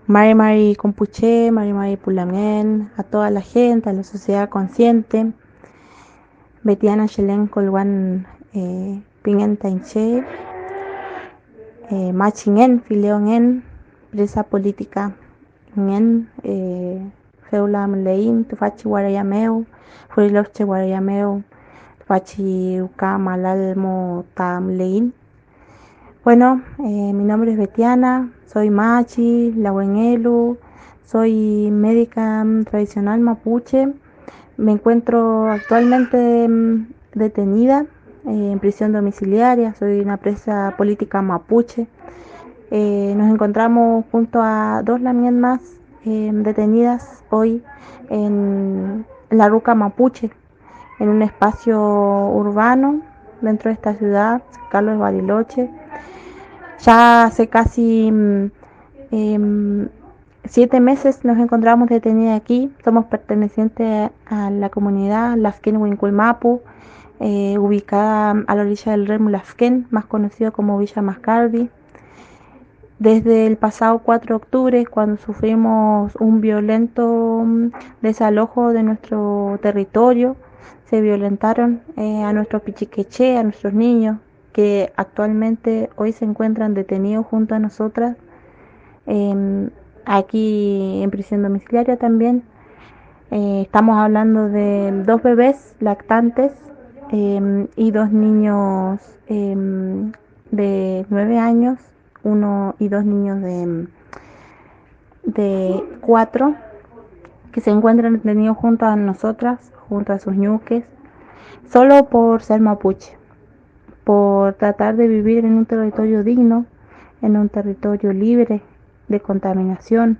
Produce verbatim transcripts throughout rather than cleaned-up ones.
Mari mari konpuche, mari mari pu lamngen, a toda la gente, a la sociedad consciente. Betiana Shelen Kolwan, eh, pingen ta iñche, eh, machingen, fileongen, presa política ngen, eh, fewla müleiñ tüfachi waria mew, Furiloche waria mew, tüfachi ruka Malalmo ta müleiñ. Bueno, eh, mi nombre es Betiana, soy machi, lawengelu, soy médica, mm, tradicional mapuche. Me encuentro actualmente, mm, detenida, eh, en prisión domiciliaria, soy una presa política mapuche. Eh, nos encontramos junto a dos lamien más, eh, detenidas hoy en la ruca mapuche, en un espacio urbano dentro de esta ciudad, Carlos Bariloche. Ya hace casi, mm, em, siete meses nos encontramos detenidas aquí. Somos pertenecientes a la comunidad Lafken Winkul Mapu, eh, ubicada a la orilla del río Lafken, más conocido como Villa Mascardi. Desde el pasado cuatro de octubre, cuando sufrimos un violento, mm, desalojo de nuestro territorio, se violentaron, eh, a nuestros pichikeche, a nuestros niños, que actualmente hoy se encuentran detenidos junto a nosotras, em, aquí en prisión domiciliaria también. Eh, estamos hablando de dos bebés lactantes, em, y dos niños, em, de nueve años, uno y dos niños de, de cuatro, que se encuentran detenidos junto a nosotras, junto a sus ñuques, solo por ser mapuche, por tratar de vivir en un territorio digno, en un territorio libre de contaminación.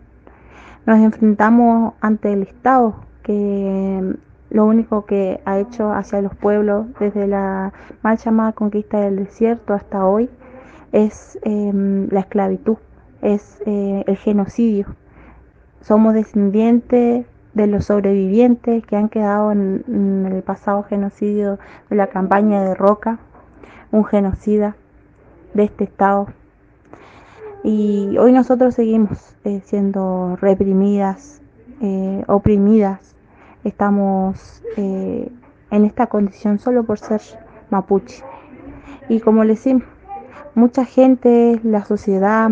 Nos enfrentamos ante el Estado, que lo único que ha hecho hacia los pueblos, desde la mal llamada conquista del desierto hasta hoy, es, em, la esclavitud, es, eh, el genocidio. Somos descendientes de los sobrevivientes que han quedado en, en el pasado genocidio de la campaña de Roca, un genocida de este Estado. Y hoy nosotros seguimos, eh, siendo reprimidas, eh, oprimidas. Estamos, eh, en esta condición solo por ser mapuche. Y como le decimos, mucha gente, la sociedad,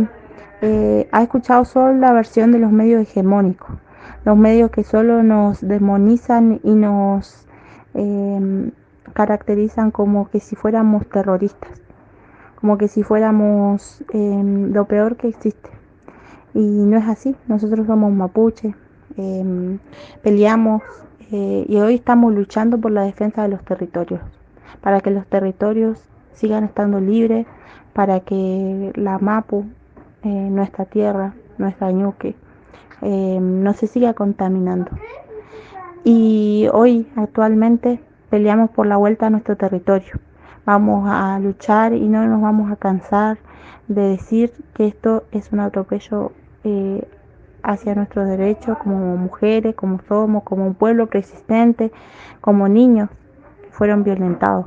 eh, ha escuchado solo la versión de los medios hegemónicos, los medios que solo nos demonizan y nos, em, caracterizan como que si fuéramos terroristas, como que si fuéramos, em, lo peor que existe. Y no es así, nosotros somos mapuche, em, peleamos, eh, y hoy estamos luchando por la defensa de los territorios, para que los territorios sigan estando libres, para que la mapu, eh, nuestra tierra, nuestra ñuke, em, no se siga contaminando. Y hoy, actualmente, peleamos por la vuelta a nuestro territorio. Vamos a luchar y no nos vamos a cansar de decir que esto es un atropello, eh, hacia nuestros derechos como mujeres, como somos, como un pueblo preexistente, como niños que fueron violentados.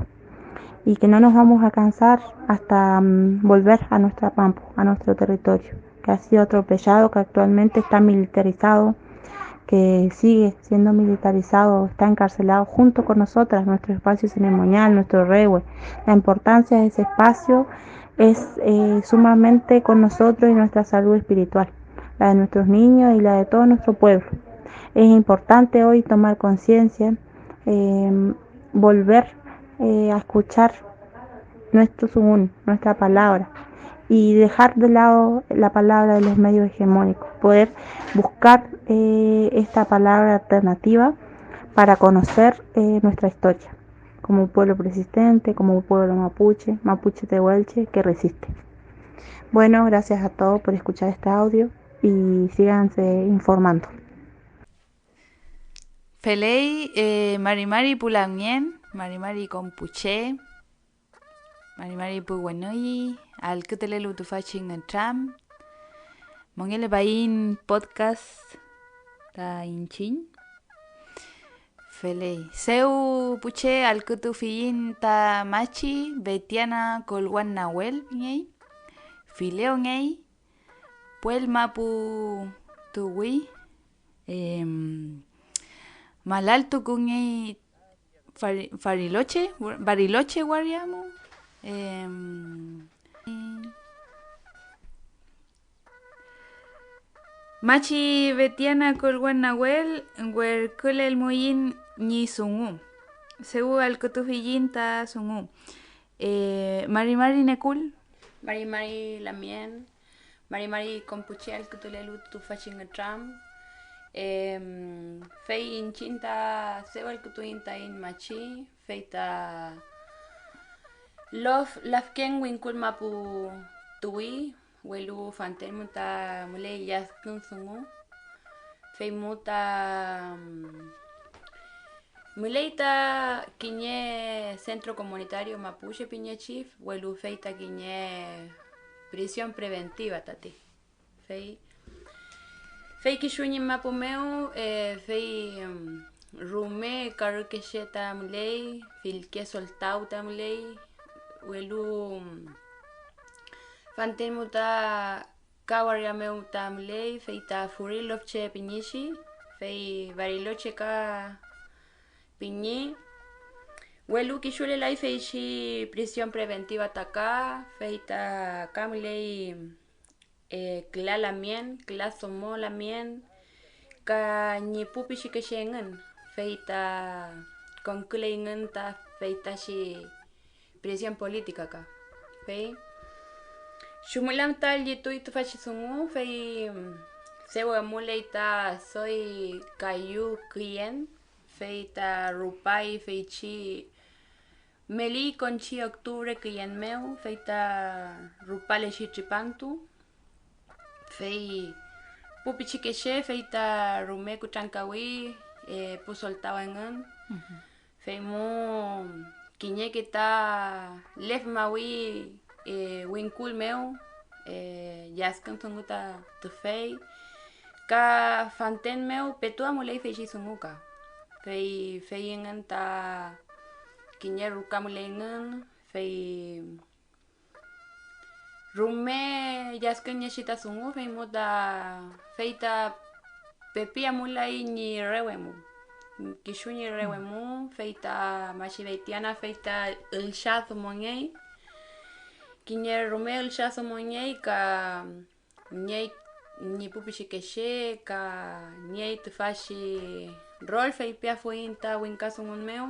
Y que no nos vamos a cansar hasta, mm, volver a nuestra pampa, a nuestro territorio, que ha sido atropellado, que actualmente está militarizado, que sigue siendo militarizado, está encarcelado junto con nosotras, nuestro espacio ceremonial, nuestro rehue. La importancia de ese espacio es, eh, sumamente con nosotros y nuestra salud espiritual, la de nuestros niños y la de todo nuestro pueblo. Es importante hoy tomar conciencia, eh, volver, eh, a escuchar nuestro sugún, nuestra palabra, y dejar de lado la palabra de los medios hegemónicos, poder buscar, eh, esta palabra alternativa para conocer, eh, nuestra historia como un pueblo preexistente, como un pueblo mapuche, mapuche tehuelche que resiste. Bueno, gracias a todos por escuchar este audio y síganse informando. Feley, eh, mari mari pu lamngen, mari mari konpuche, mari mari pu wenüy, allkütulelu tüfachi ngütram. Mongelepaiñ podcast ta iñchiñ. Feley, dew pu che allkütufiyiñ ta machi Betiana Kolwan Nawel pingey, fileongey, Puel mapu tuwi, em, malaltukungey Fari-, Fariloche, Bariloche waria mu. Em, Machi Betiana Kolwan Nawel, werkülelmuiñ ñi dungu. Dew allkütufiyiñ ta dungu. Eh, mari mari Nekul. Mari mari lamien. Mari mari kom pu che allkütulelu tüfachi ngütram. Em, fey iñchiñ ta dew allkütuiñ taiñ machi, fey ta lof lafken wingkul mapu tuwi, welu fanten mu ta müley lladkün dungu, fey mu ta, mm, müley ta kiñe centro comunitario mapuche pingechi, welu fey ta kiñe prisión preventiva tati. Fey, fey kisu ñi mapu mew, eh, fey, em, rume karükeche ta müley, fillke soltaw ta müley, welu, em, fanten mu ta ka waria mew ta müley, fey ta Furiloche pingechi, fey Bariloche ka pinge, welu kisulelay feychi prisión preventiva ta ka, fey ta ka müley, eh, küla lamien, küla domo lamien, ka ñi pu pichikeche engün, fey ta konküleyngün ta feytachi prisión política ka. Fey chumül am ta llituy tüfachi dungu, fey, mm, dew amuley ta doy kayu küyen, fey ta rupay feychi meli konchi octubre küyen mew, fey ta rupalechi tripantu. Fey pu pichikeche, fey ta rume kutrankawi, eh, pu soltaw engün. Fey mu kiñeke ta lefmawi, eh, wingkul mew, eh, lladkün dungu ta tüfey, ka fanten mew petu amuley feychi dungu ka. Fey, fey engün ta kiñe ruka müleyngün, fey rume lladkünngechi ta dungu, fey mu ta, fey ta pepi amulay ñi rewe mu, kisu ñi rewe mu, fey ta machi Betiana, fey ta üllcha domongey, kiñe rume üllcha domongey ka niey ñi pu pichikeche ka niey tüfachi rol feypiafuiñ ta wingkadungun mew.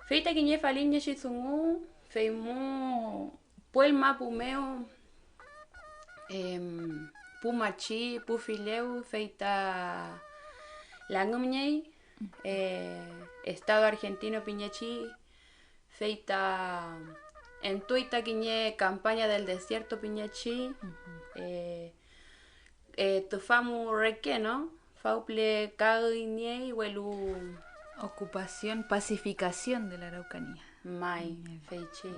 Fey ta kiñe falinngechi dungu, fey mu puel mapu mew, em, pu machi, pu filew, fey ta langümngey, eh, Estado Argentino pingechi, fey ta entuy ta kiñe campaña del desierto pingechi, eh, eh, tüfa mu reke, ¿no? Fawpüle ka üy niey, welu ocupación, pacificación de la Araucanía. May, feychi.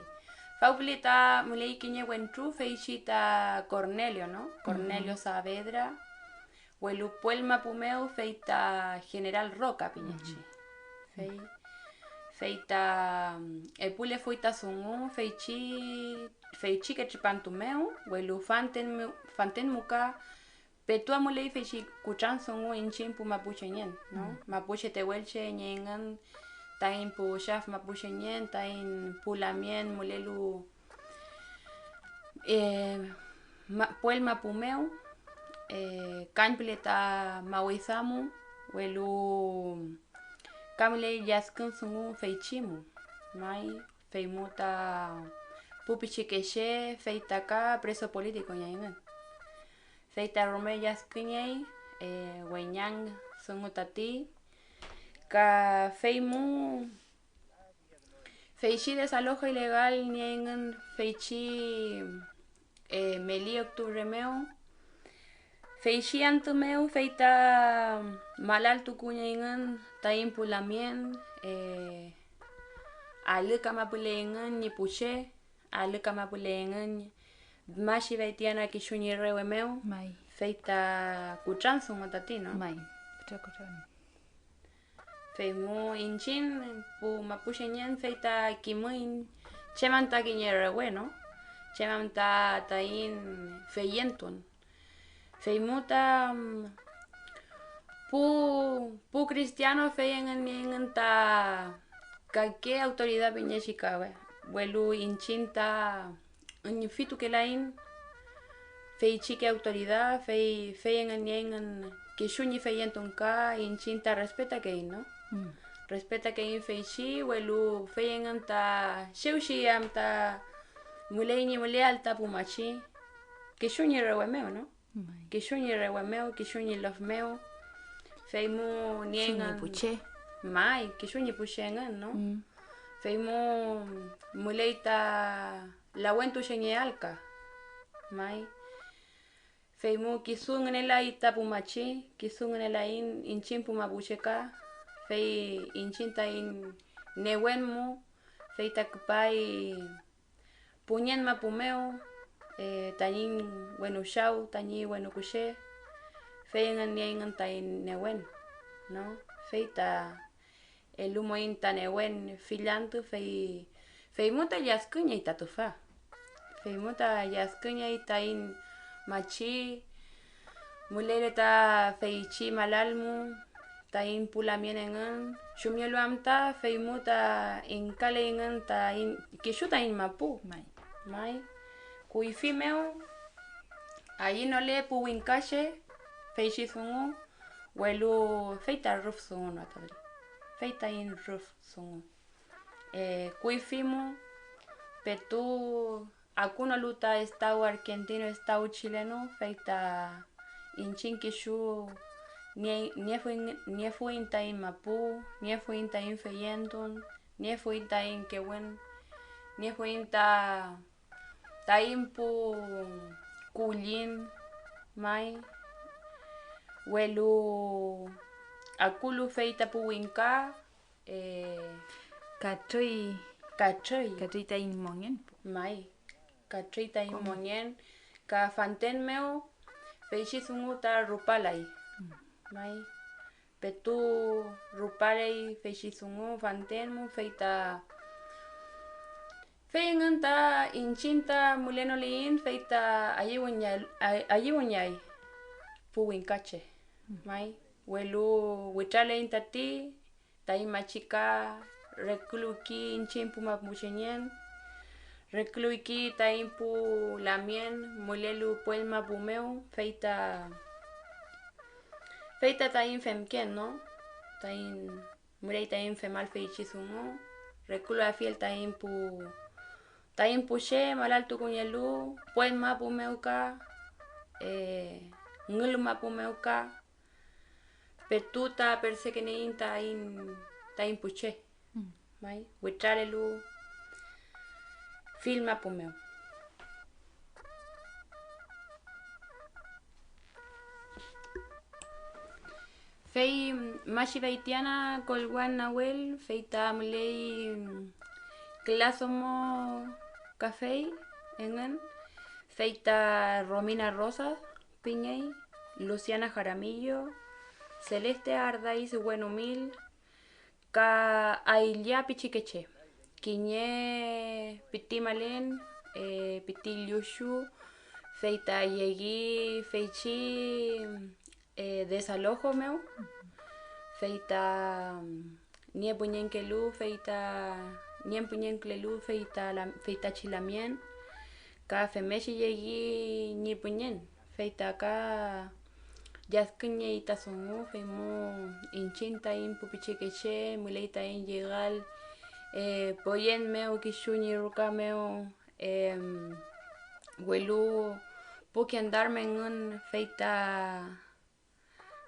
Fawpüle ta müley kiñe wentru, feychi ta Cornelio, ¿no? Cornelio Saavedra. Welu puel mapu mew fey ta General Roca pingechi. Fey, fey ta, mm, epulefuy ta dungu feychi, feychike tripantu mew, welu fanten mu-, fanten mu ka petu amuley feychi kutran dungu iñchiñ pu mapuchengen, ¿no? Mapuche tewelche ñi engün taiñ pu chaf mapuchengen, taiñ pu lamien mülelu eh, ma-, puel mapu mew, eh, kañpüle ta mawidamu, welu ka müley lladkün dungu feychi mu, may, fey mu ta pu pichikeche, fey ta ka preso político ñi engün. Fey ta rume lladküñey, eh, weñang dungu tati, ka fey mu Feychi desalojo ilegal nieyngün feychi, eh, meli octubre mew. Feychi antü mew fey ta malaltukuñeyngün taiñ pu lamien, eh, alü kamapüleyngün ñi pu che, alü kamapüleyngün machi Betiana kisu ñi rewe mew, may, fey ta kutran dungu tati, ¿no? May, fütra kutran. Fey mu iñchiñ pu mapuchengen fey ta kimüiñ chem anta kiñe rewe, ¿no? chem am ta taiñ feyentun. Feymu ta, mm, pu, pu cristiano fey engün niey engün ta kake autoridad pingechi ka, welu iñchiñ ta üñfitukelaiñ feychike autoridad, fey, fey engün niey engün kisu ñi feyentun ka iñchiñ ta respetakeiñ, ¿no? Mm. Respetakeiñ feychi, welu fey engün ta chew chi am ta müley ñi müleael ta pu machi, kisu ñi rewe mew, ¿no? May. Kisu ñi rewe mew, kisu ñi lof mew, feymu niey engün pu che. May, kisu ñi pu che engün, ¿no? Mm. Feymu müley ta lawentuchengeael ka. May. Feymu kisu ngünelay ta pu machi, kisu ngünelaiñ iñchiñ pu mapuche ka, fey iñchiñ taiñ newen mu, fey ta küpay püñeñ mapu mew, eh, tañi wenu chaw, tañi wenu kuche, fey engün nieyngün taiñ newen, ¿no? Fey ta elumuiñ ta newen fill antü, fey, feymu ta lladküñey ta tüfa. Feymu ta lladküñey taiñ machi, mülele ta feychi malalmu taiñ pu lamien engün, chumngelu am ta feymu ta ingkaleyngün taiñ, kisu taiñ mapu. May. May. Kuyfi mew ayünole pu wingkache feychi dungu, welu fey ta rüf dungu no atali, fey taiñ rüf dungu. Eh, kuyfimu petu akunolu ta Estado Argentino, Estado Chileno, fey ta iñchiñ kisu nie-, niefuiñ, niefuiñ taiñ mapu, niefuiñ taiñ feyentun, niefuiñ taiñ kewün, niefuiñ ta, taiñ pu kulliñ may, welu akulu fey ta pu wingka, eh, katrüy, katrüy. Katrüy taiñ mongen. May, katrüy taiñ mongen, ka fanten mew feychi dungu ta rupalay. Mm. May, petu rupaley feychi dungu fanten mu, fey ta, fey engün ta iñchiñ ta mülenoliyiñ, fey ta ayüwüña-, ay-, ayüwüñay pu wingkache. Mm. May, welu witraleiñ tati taiñ machi ka, reküluwki iñchiñ pu mapuchengen, reküluwki taiñ pu lamien mülelu puel mapu mew, fey ta, fey ta taiñ femken, ¿no? Taiñ, müley taiñ femal feychi dungu, reküluafiel taiñ pu, taiñ pu che malaltukunielu puel mapu mew ka, eh, ngül mapu mew ka, petu ta persekeneiñ taiñ, taiñ pu che. Mm. May, witralelu fill mapu mew. Fey machi Baitiana Kolwan Nawel, fey ta müley küla domo kafey engün, fey ta Romina Rosa pingey, Luciana Jaramillo, Celeste Ardaiz Wenumil, ka aylla pichikeche. Kiñe piti malen, eh, piti llüchu, fey ta yegi feychi, eh, desalojo mew, fey ta, mm, niepüñeñkelu, fey ta niepüñeñkülelu, fey ta lam-, feytachi lamien, ka femngechi yegi ñi püñeñ, fey ta ka lladküñey ta dungu, feymu iñchiñ taiñ pu pichikeche müley taiñ yegal, eh, poyen mew kisu ñi ruka mew, em, welu pu gendarme engün, fey ta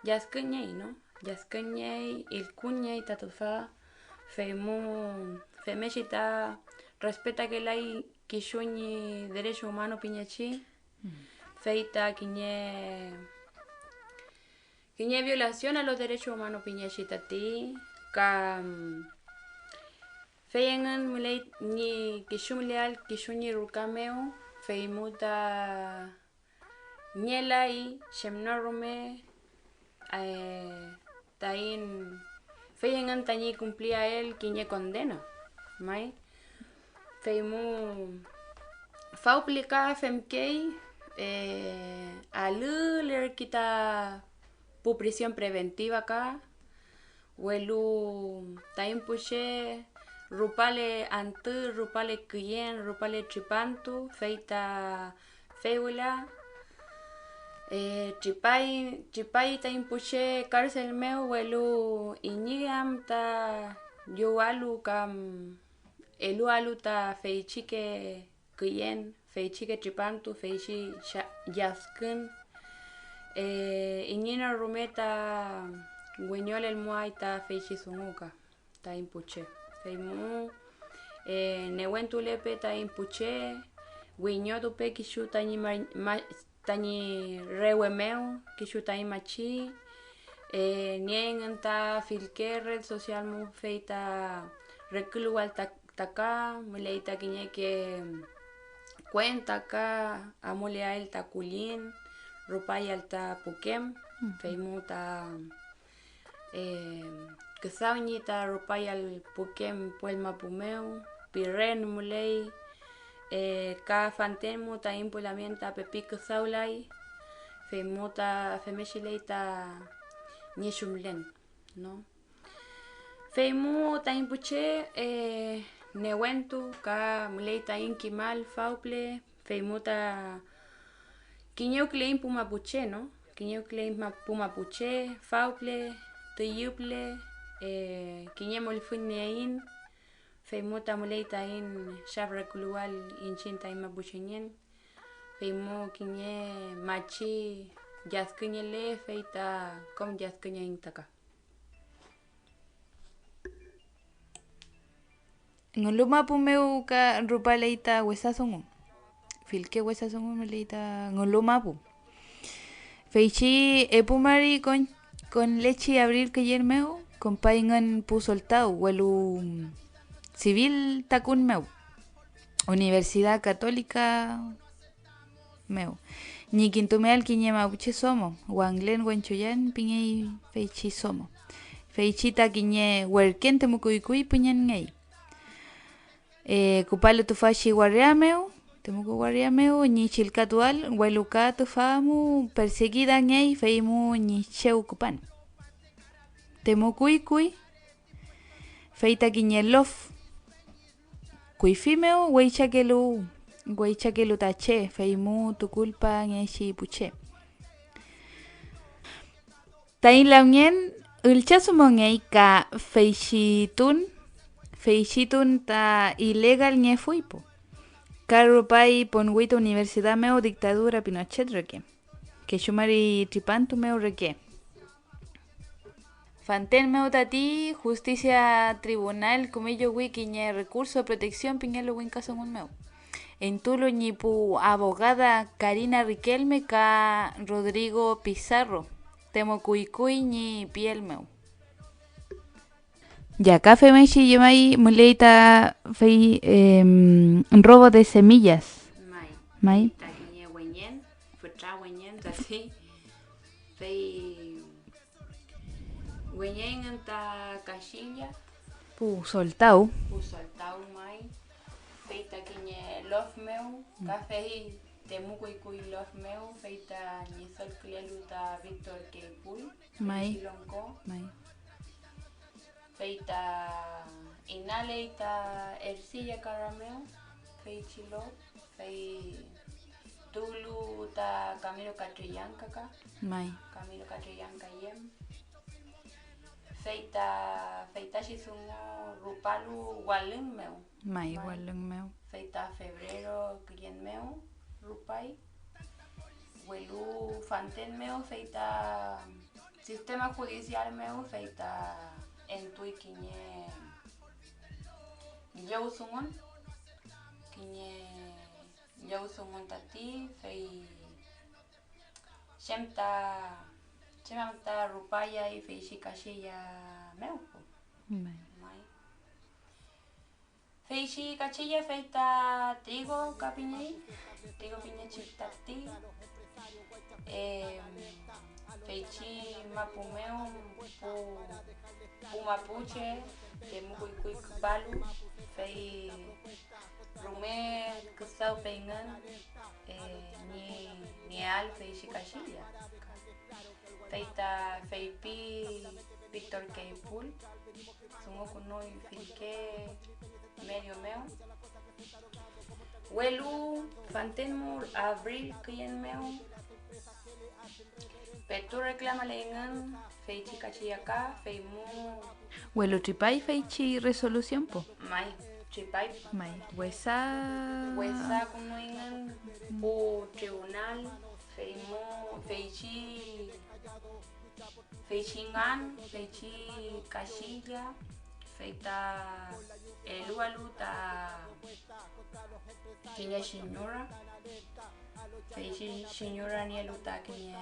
lladküñey, ¿no? Lladküñey, illküñey ta tüfa, feymu femngechi ta respetakelay kisu ñi derecho humano pingechi, mm, fey ta kiñe, kiñe violación a los derechos humanos pingechi tati, ka, mm, fey engün müley ñi kisu müleael kisu ñi ruka mew, feymu ta nielay chem no rume, eh, taiñ, fey engün tañi cumpliael kiñe condena, may. Feymu fawpüle ka femkey, eh, alülerki ta pu prisión preventiva ka, welu taiñ pu che rupale antü, rupale küyen, rupale tripantu, fey ta fey wüla, eh, tripay, tripay taiñ pu che karsel mew, welu iñi am ta llowalu kam elualu ta feychike küyen, feychike tripantu, feychi cha-, lladkün, eh, iñi no rume ta weñolelmuay ta feychi dungu ka taiñ pu che. Feymu, eh, newentulepe taiñ pu che, wiñotupe kisu tañi ma-, ma-, tañi rewe mew, kisu tañi machi, eh, niey engün ta fillke red social mu, fey ta reküluwal ta, ta ka, müley ta kiñeke kuenta ka amuleael ta kullin, rupayal ta pukem, feymu ta eh, küdaw ñi ta rupayal pukem puel mapu mew, piren müley, eh, ka fanten mu taiñ pu lamien ta pepi küdawlay, feymu ta femngechi ley ta ñi chumlen, ¿no? Feymu taiñ pu che, eh, newentu ka müley taiñ kimal fawpüle, feymu ta kiñewküleiñ pu mapuche, ¿no? Kiñewküleiñ ma-, pu mapuche, fawpüle, tüyüpüle, eh, kiñe mollfüñ nieiñ, feymu ta müley taiñ chafreküluwal iñchiñ taiñ mapuchengen, feymu kiñe machi lladküñele, fey ta kom lladküñeiñ ta ka. Ngülu mapu mew ka rupaley ta wesa dungu, fillke wesa dungu müley ta ngülu mapu. Feychi epu mari kon-, konlechi abril küyen mew, konpayngün pu soltaw, welu civil takun mew, Universidad Católica mew, ñi kintumeael kiñe mapuche domo, Wanglen Wenchuyan pingey feychi domo. Feychi ta kiñe werken Temukuykuy püñenngey. Eh, küpalu tüfachi waria mew, Temuku waria mew ñi chillkatuael, welu ka tüfa mu perseguidangey, fey mu ñi chew küpan. Temukuykuy, fey ta kiñe lof. Kuyfi mew weychakelu, weychakelu ta che, fey mu tukulpangechi pu che. Taiñ lamngen üllchadumungey ka feychitun, feychitun ta ilegalngefuy pu, ka rupay ponwi ta universidad mew dictadura Pinochet reke, kechu mari tripantu mew reke. Fanten mew tati Justicia Tribunal küme llowi kiñe recurso de protección pingelu wingkadungun mew, entulu ñi pu abogada Karina Riquelme ka Rodrigo Pizarro, Temukuykuy ñi piel mew. Ya, ka femngechi llemay müley ta fey, em, robo de semillas. May. May. Ta kiñe weñen, fütra weñen tati, fey weñeyngün ta kachilla. Pu soltaw. Pu soltaw may, fey ta kiñe lof mew, ka fey Temukuykuy lof mew, fey ta ñidolkülelu ta Víctor Keypuy, may, feychi longko. May. Fey ta inaley ta Ercilla kara mew, feychi lof, fey tuwlu ta Camilo Catrillanca ka. May. Camilo Catrillanca yem. Fey ta, feytachi dungu rupalu walüng mew. May, may, walüng mew. Fey ta febrero küyen mew rupay, welu fanten mew fey ta sistema judicial mew fey ta entuy kiñe llowdungun, kiñe llowdungun tati, fey chem ta, chem am ta rupayay feychi kachilla mew pu. May. May. Feychi kachilla fey ta trigo ka pingey, trigo pingechi tati. Em, feychi mapu mew pu, pu mapuche, Temukuykuy küpalu, fey Rume küdawpeyngün, eh, ñi nieael feychi kachilla. Fey ta feypi Víctor Keipul, dungukünuy fillke medio mew, welu fanten mu abril küyen mew petu reklamaleyngün feychi kachilla ka, feymu. Welu tripay feychi resolución po. May, tripay. May, wesa. Wesa künuyngün pu tribunal, feymu, feychi, feychi ngan, feychi kachilla, fey ta elualu ta kiñe señora, feychi señora nielu ta kiñe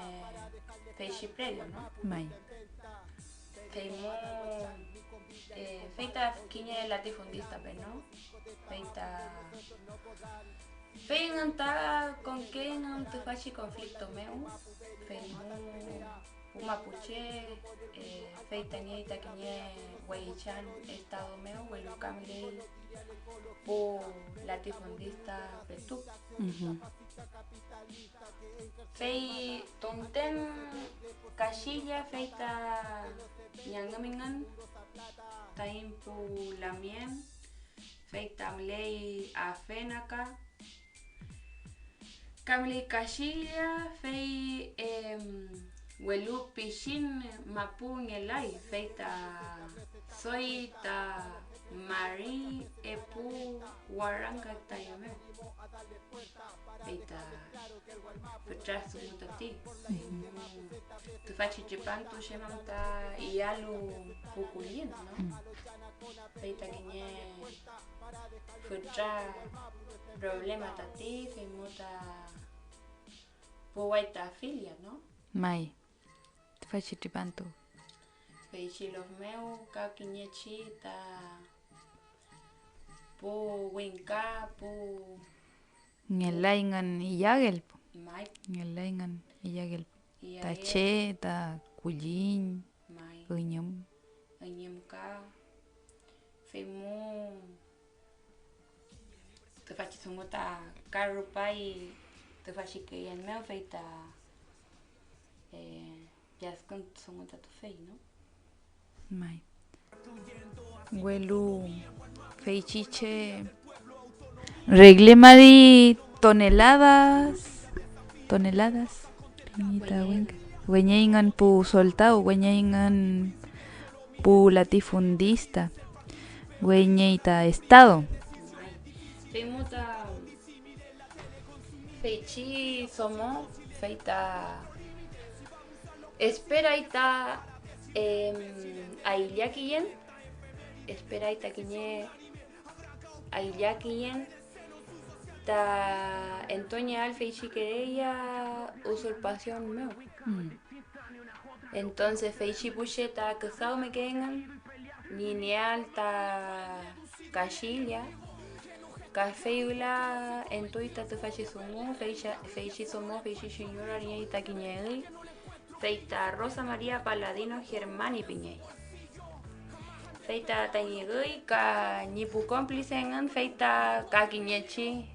feychi predio, ¿no? May. Feymu, eh, fey ta kiñe latifundista peno, fey ta, fey engün ta konkey engün tüfachi conflicto mew, feymu pu mapuche, eh, fey ta niey ta kiñe weychan estado mew, welu ka müley pu latifundista petu. Mhm. Fey tunten kachilla, fey ta ñangümingün taiñ pu lamien, fey ta müley afena ka, ka müley kachilla, fey, em, welu pichin mapu ngelay, fey ta doy ta mari epu warangka hektaria mew. Fey ta fütra dungu tati. Tüfachi tripantu chem am ta iyalu pu kulliñ, ¿no? Mm. Fey ta kiñe fütra problema tati, feymu ta puway ta filia, ¿no? May, tüfachi tripantu. Feychi lof mew ka kiñechi ta pu wingka, pu. Ngelay engün iyagel, pu. May. Ngelay engün iyagel, pu. Ta iyagel. Che, ta kulliñ, may. Üñüm. Üñüm ka. Feymu tüfachi dungu ta ka rupay tüfachi küyen mew, fey ta, eh, Yaskün dungu ta tüfey, ¿no? May. Welu feychi che regle mari toneladas, toneladas, weñey ta wingka, weñeyngün pu soltaw, weñeyngün pu latifundista, weñey ta estado. Feymu ta feychi domo, fey ta esperay ta, em, aylla küyen, esperay ta kiñe aylla küyen ta entoñeael feychi querella usurpación mew. Mm. Entonces, feychi pu che ta küdawmekey engün ñi nieael ta kachilla, ka fey wüla entuy ta tüfachi dungu, feycha-, feychi domo, feychi señora niey ta kiñe üy, fey ta Rosa María Paladino Germani pingey. Fey ta tañi üy ka ñi pu cómplice engün, fey ta ka kiñechi,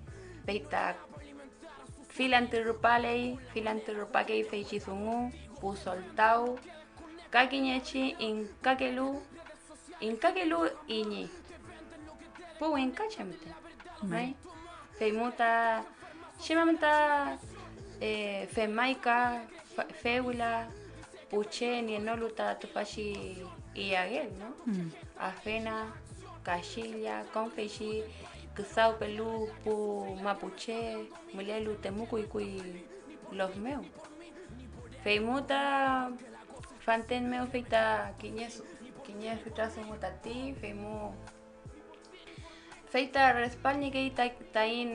fey ta fill antü rupaley, fill antü rupakey feychi dungu, pu soltaw, ka kiñechi ingkakelu, ingkakelu iñi, pu wingkache müten. May. May. Feymu ta, chem am ta, eh, femay ka fa-, fewla pu che nienolu ta tüfachi iyagel, ¿no? Mm. Afena, kachilla, kom feychi küdawpelu pu mapuche mülelu Temukuykuy lof mew. Feymu ta fanten mew fey ta kiñe su-, kiñe fütra dungu tati, feymu fey ta respaldngekey ta-, taiñ,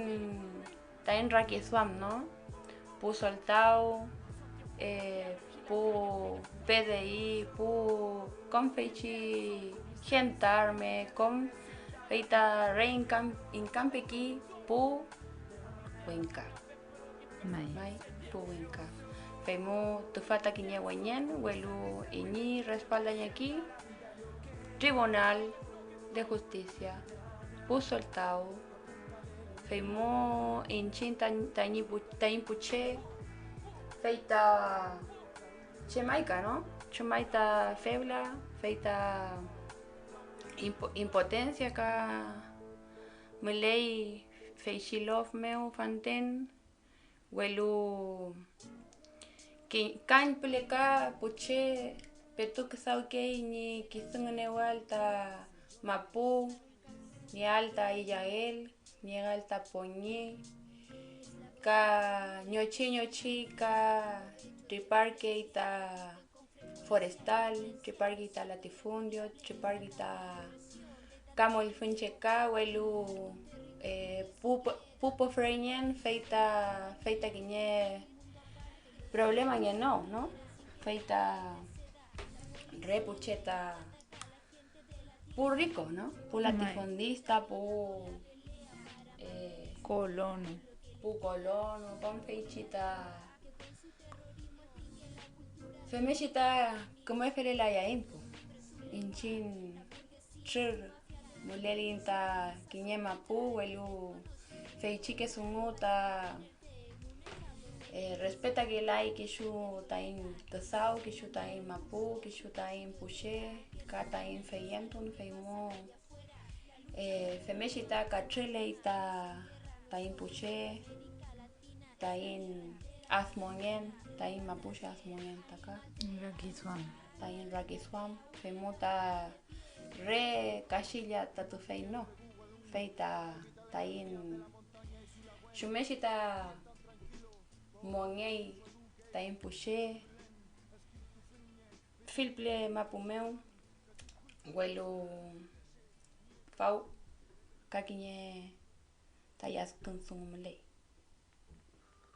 taiñ rakiduam, ¿no? Pu soltaw, eh, pu P D I, pu kom feychi gendarme, kom fey ta re ingkam-, ingkampeki pu wingka. May. May, pu wingka. Feymu tüfa ta kiñe weñen, welu iñi respaldañeki Tribunal de Justicia, pu soltaw, Feymu iñchiñ tañ-, tañi pu-, taiñ pu che, fey ta chumay ka, ¿no? Chumay ta fewla, fey ta impo-, impotencia ka müley feychi lof mew fanten, welu ki-, kañpüle ka pu che petu küdawkey ñi kisu ngünewal ta mapu, nieal ta iyael, nieal ta poñi, ka ñochi ñochi ka triparkey ta forestal, triparkey ta latifundio, triparkey ta ka mollfüñ che ka, welu, eh, pu, pu püfürngen fey ta, fey ta kiñe problema ngenon, ¿no? Fey ta re pu che ta pu rico, ¿no? Pu latifundista, pu, eh, colono, pu colono, kom feychi ta femngechi ta küme felelayaiñ pu. Iñchiñ trür müleliyiñ ta kiñe mapu, welu feychike dungu ta, eh, respetakelay kisu taiñ küdaw, kisu taiñ mapu, kisu taiñ pu che ka taiñ feyentun, feymu, eh, femngechi ta katrüley ta taiñ pu che, taiñ admongen, taiñ mapuche admongen ta ka. Rakiduam. Taiñ rakiduam, feymu ta re kachilla ta tüfey no, fey ta taiñ chumngechi ta mongey taiñ pu che fill püle mapu mew, welu faw ka kiñe ta yadkün dungu müley.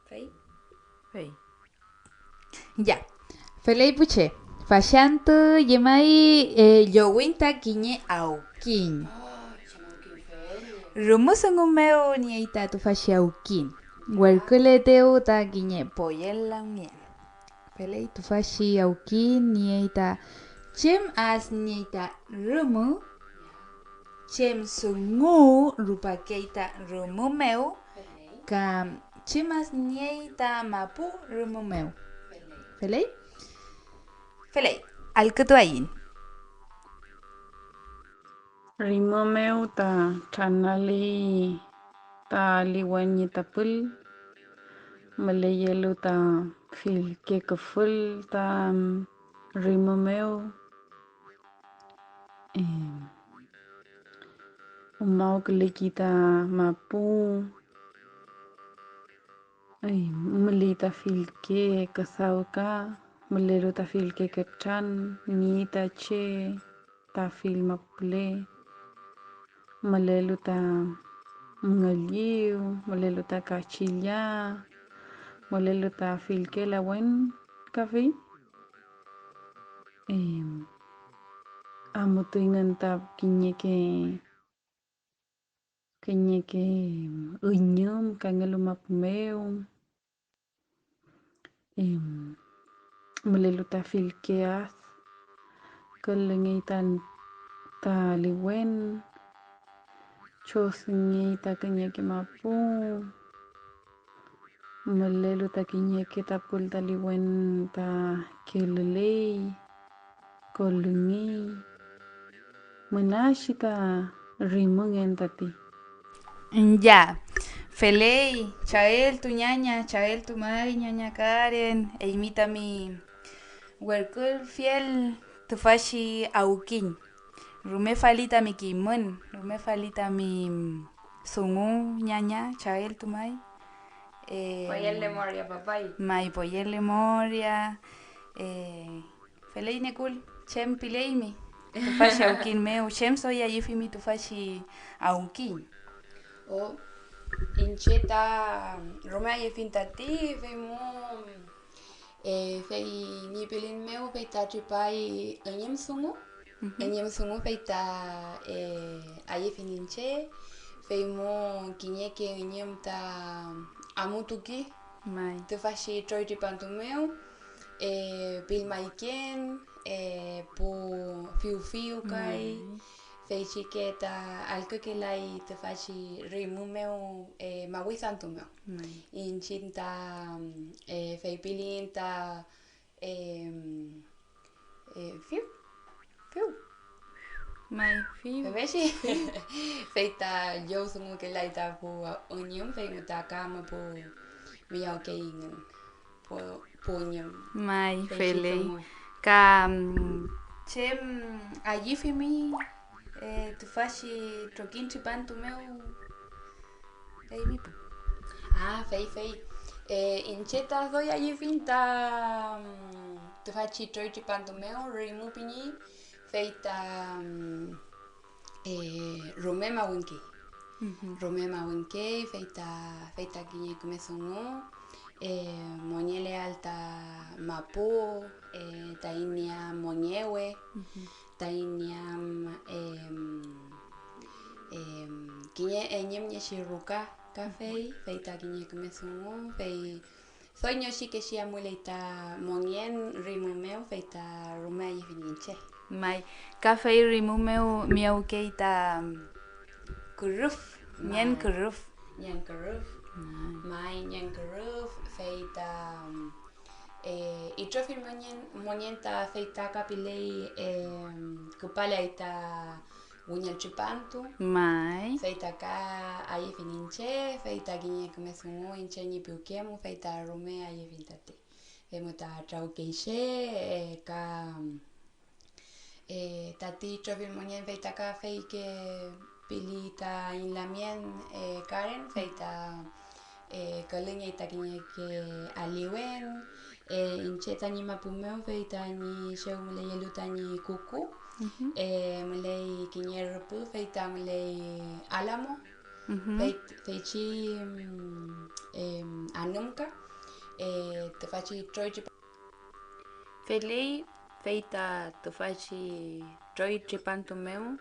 Fey? Fey. Ya, feley pu che. Fachantü llemay, eh, llowiñ ta kiñe awkiñ. Rume dungu mew niey ta tüfachi awkiñ. Werkületew ta kiñe poyel lamngen. Feley tüfachi awkiñ niey ta chem as niey ta rümü, chem dungu rupakey ta rümü mew, ka chem as niey ta mapu rümü mew. Feley? Feley, allkütuaiñ. Rümü mew ta tranaley ta liwen ñi tapül, müleyelu ta fillke küfül ta rümü mew. Em, umawküleki ta mapu, em, müley ta fillke küdawka, mülelu ta fillke kütran, niey ta che ta fill mapu püle, mülelu ta ngülliw, mülelu ta kachilla, mülelu ta fillke lawen, ka fey, em, amutuyngün ta kiñeke, kiñeke üñüm kangelu mapu mew. Em, mülelu ta fillke ad, külüngey ta, ta liwen, chosngey ta kiñeke mapu, mülelu ta kiñeke tapül ta liwen ta kelüley, kolüngey, münachi ta rimüngen tati. Ya, feley, chaeltu ñaña, chaeltu may ñaña Karen, eymi tami werkülfiel tüfachi awkiñ. Rume fali tami kimün, rume fali tami dungu ñaña, chaeltu may. Eh, poyel lemoria, papay. May poyel lemoria, eh, Feley Nekul, chem pileymi tüfachi awkiñ mew, chem doy ayüfimi tüfachi awkiñ. O, iñche ta rume ayüfiñ tati, fey mu, eh, fey ñi pilin mew, fey ta tripay üñüm dungu, üñüm dungu, fey ta, eh, ayüfiñ iñche, fey mu kiñeke üñüm ta amutuki. May. Tüfachi troy tripantu mew, eh, pillmayken, eh, pu fiwfiw kay, Feychike ta allkükelay tüfachi rimu mew, eh, mawisantu mew. May. Iñchiñ ta, eh, feypiliyiñ ta, em, eh, fiw, fiw. May, fiw. Femngechi, fey ta llowdungukelay ta pu üñüm, fey mu ta ka mapu miyawkeyngün pu, pu üñüm. May, feychi feley. Dungu. Ka, mm, chem ayüfimi, eh, tüfachi trokiñ tripantu mew eymi pu. Ah, fey, fey. Eh, iñche ta doy ayüfiñ ta, mm, tüfachi troy tripantu mew, rimu püñeñ, fey ta, mm, eh, rume mawünkey. Mhm. Rume mawünkey, fey ta, fey ta kiñe küme dungu, eh, mongealeael ta mapu, eh, taiñ nieam mongewe, mhm, taiñ nieam, em, em, kiñe eñümngechi ruka, kafey, mhm, fey ta kiñe küme dungu, fey doy ñochikechi amuley ta mongen rimu mew, fey ta rume ayüfiñ iñche. May, ka fey rimu mew miyawkey ta kürüf, ngen kürüf. Ngen kürüf. May. May, ngen kürüf, fey ta, eh, itrofill mongen, mongen ta fey ta ka piley, eh, küpalay ta wiñel tripantu. May. Fey ta ka ayüfiñ iñche, fey ta kiñe küme dungu iñche ñi piwke mu, fey ta rume ayüfiñ tati. Fey mu ta trawkeyche, eh, ka, eh, tati itrofill mongen, fey ta ka feyke pili taiñ lamien, eh, Karen, fey ta, eh, külüngey ta kiñeke aliwen, eh, iñche tañi mapu mew, fey tañi chew müleyelu tañi kuku, mhm, eh, müley kiñe rüpü, fey ta müley alamo, mhm, fey, feychi, mm, em, anümka, eh, tüfachi troy tripa-, feley, fey ta tüfachi troy tripantu mew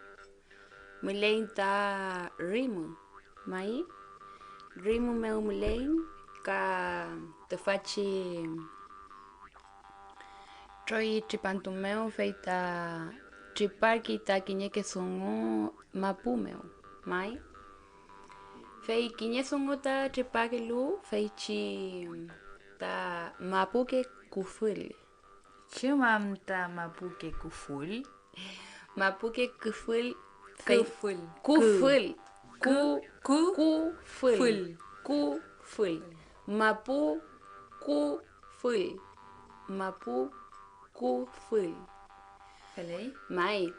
müleiñ ta rimu, may, rimu mew müleiñ ka tüfachi troy tripantu mew, fey ta triparkey ta kiñeke dungu mapu mew, may. Fey kiñe dungu ta tripakelu, feychi ta mapuke kufül. ¿Chem am ta mapuke kufül? Mapuke küfül, fey, küfül. Kufül. Kü-, ku-, kü-, kufül. Fül. Kufül. Mapu kufül. Mapu kufül. Feley. May.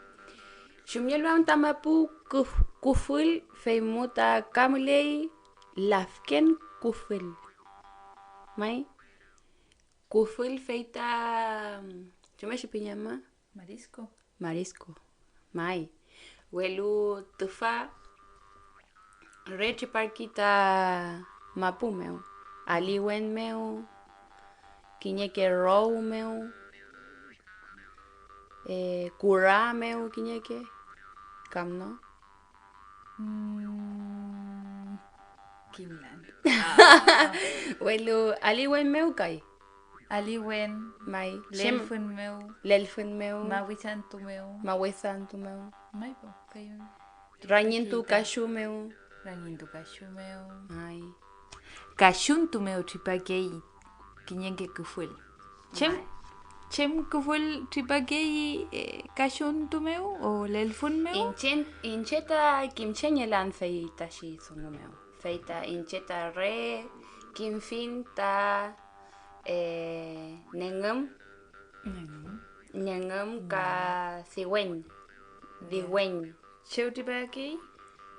Chumngelu am ta mapu kuf-, kufül, fey mu ta ka müley lafken kufül. May. Kufül fey ta, ¿chumechi pingey ama? Marisco. Marisco. May. Welu tüfa re triparki ta mapu mew, aliwen mew, kiñeke row mew, eh, kura mew kiñeke, kam no? Mm, kimlan. Welu aliwen mew kay. Aliwen. May. Lelfün mew. Lelfün mew. Mawisantu mew. Mawisantu mew. May po, kay. Rañintu kachu mew. Rañintu kachu mew. May. Kachuntu mew tripakey kiñeke küfül. ¿Chem, may, chem küfül tripakey, eh, kachuntu mew o lelfün mew? Iñche, iñche ta kimchengelan fey tachi dungu mew. Fey ta iñche ta re kimfiñ ta, eh, nengüm. Nengüm. Nengüm ka, mm, diweñ. Ya. Diweñ. ¿Chew tripakey?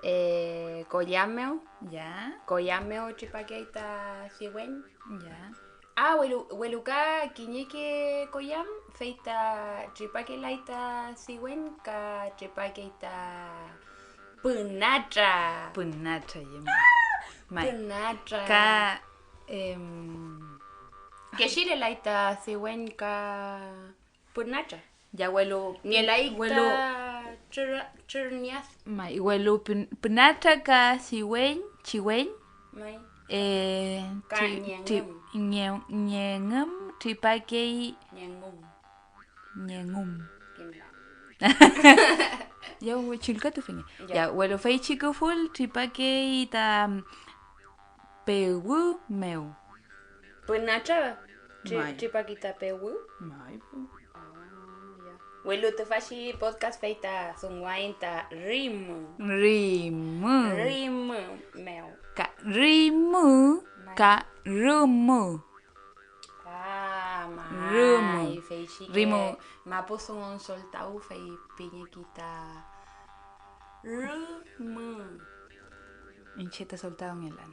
Eh, koyam mew. Ya. Koyam mew tripakey ta diweñ. Ya. Ah, welu, welu ka kiñeke koyam, fey ta tripakelay ta diweñ, ka tripakey ta pünatra. Pünatra, yem. May. Pünatra. Ka, em, kechilelay ta diweñ ka pünatra. Ya, welu, ngelay welu ta trür-, trürniad. May, welu pün-, pünatra ka chiweñ, chiweñ. May. Eh, ka tri-, tri-, ñengüm. Ñe-, ñengüm tripakey. Ñengum. Ñengum. Kimla. Ya, we-, chillkatufinge. Ya. Ya, welu feychi küfül tripakey ta pewü mew. Pünacha tri-, May. Tripakey ta pewü. May, pu. Ah, ya. Welu tüfachi podcast fey ta dunguaiñ ta rimü. Rimü. Rimü mew. Ka rimü, May. Ka rümü. Ah, may, Rümü. Feychi Rimü. Mapu dungun soltaw fey pingeki ta rümü. Iñche ta soltaw ngelan.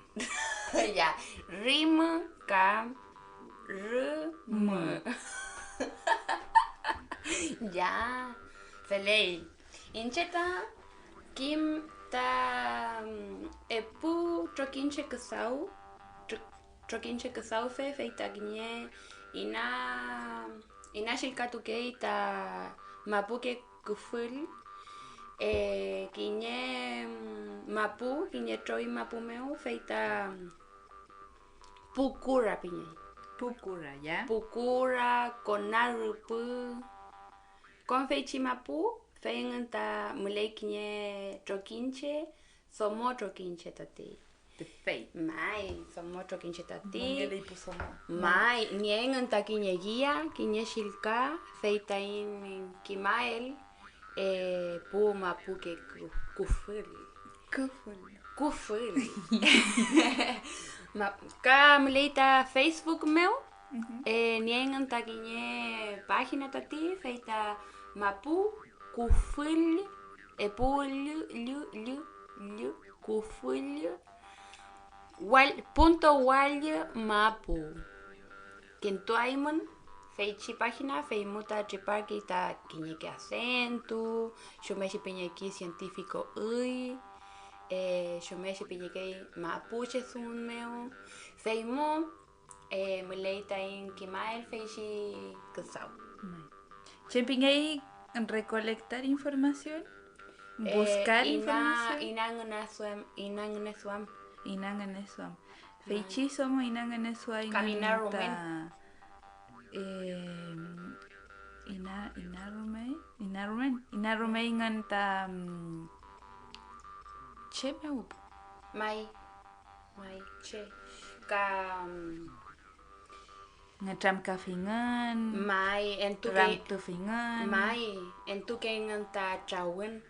Ya, rimü ka rümü. Mü. Ya, feley. Iñche ta kim ta, mm, epu trokiñche küdaw, tro-, trokiñche küdawfe, fey ta kiñe ina, ina chillkatukey ta mapuke küfül, eh, kiñe, mm, mapu, kiñe troy mapu mew, fey ta, mm, pu kura pingey. Pu kura, ya. Pu kura, kona rüpü, kom feychi mapu, fey engün ta müley kiñe trokiñche, domo trokiñche tati. Tüfey. May, domo trokiñche tati. Mongeley pu domo. May, niey engün ta kiñe guía, kiñe chillka, fey taiñ kimael, eh, pu mapuke ku-, kufül. Kufül. Kufül. Ma-, ka müley ta Facebook mew, Mhm. Eh, niey engün ta kiñe página tati, fey ta mapu kufül, epu llü, llü, llü, llü, kufül, wall, punto wall mapu. Kintuaymün feychi página, fey mu ta triparkey ta kiñeke acentu, chumngechi pingekey científico üy, eh, chumngechi pingekey mapuche dungun mew, fey mu eh, müley taiñ kimael feychi küdaw. May. ¿Chem pingey recolectar información? Eh, buscar ina-, información. Inangüneduam, inangüneduam. Inangüneduam. May. Feychi domo inangüneduay. Kam ina rumen. Ta, eh, ina, ina rume, ina rumen, ina rumeyngün ta, mm, chem mew. May. May, che. Ka, mm, ngütramkafingün, may, entuke-, ramtufingün. May, entukeyngün ta trawün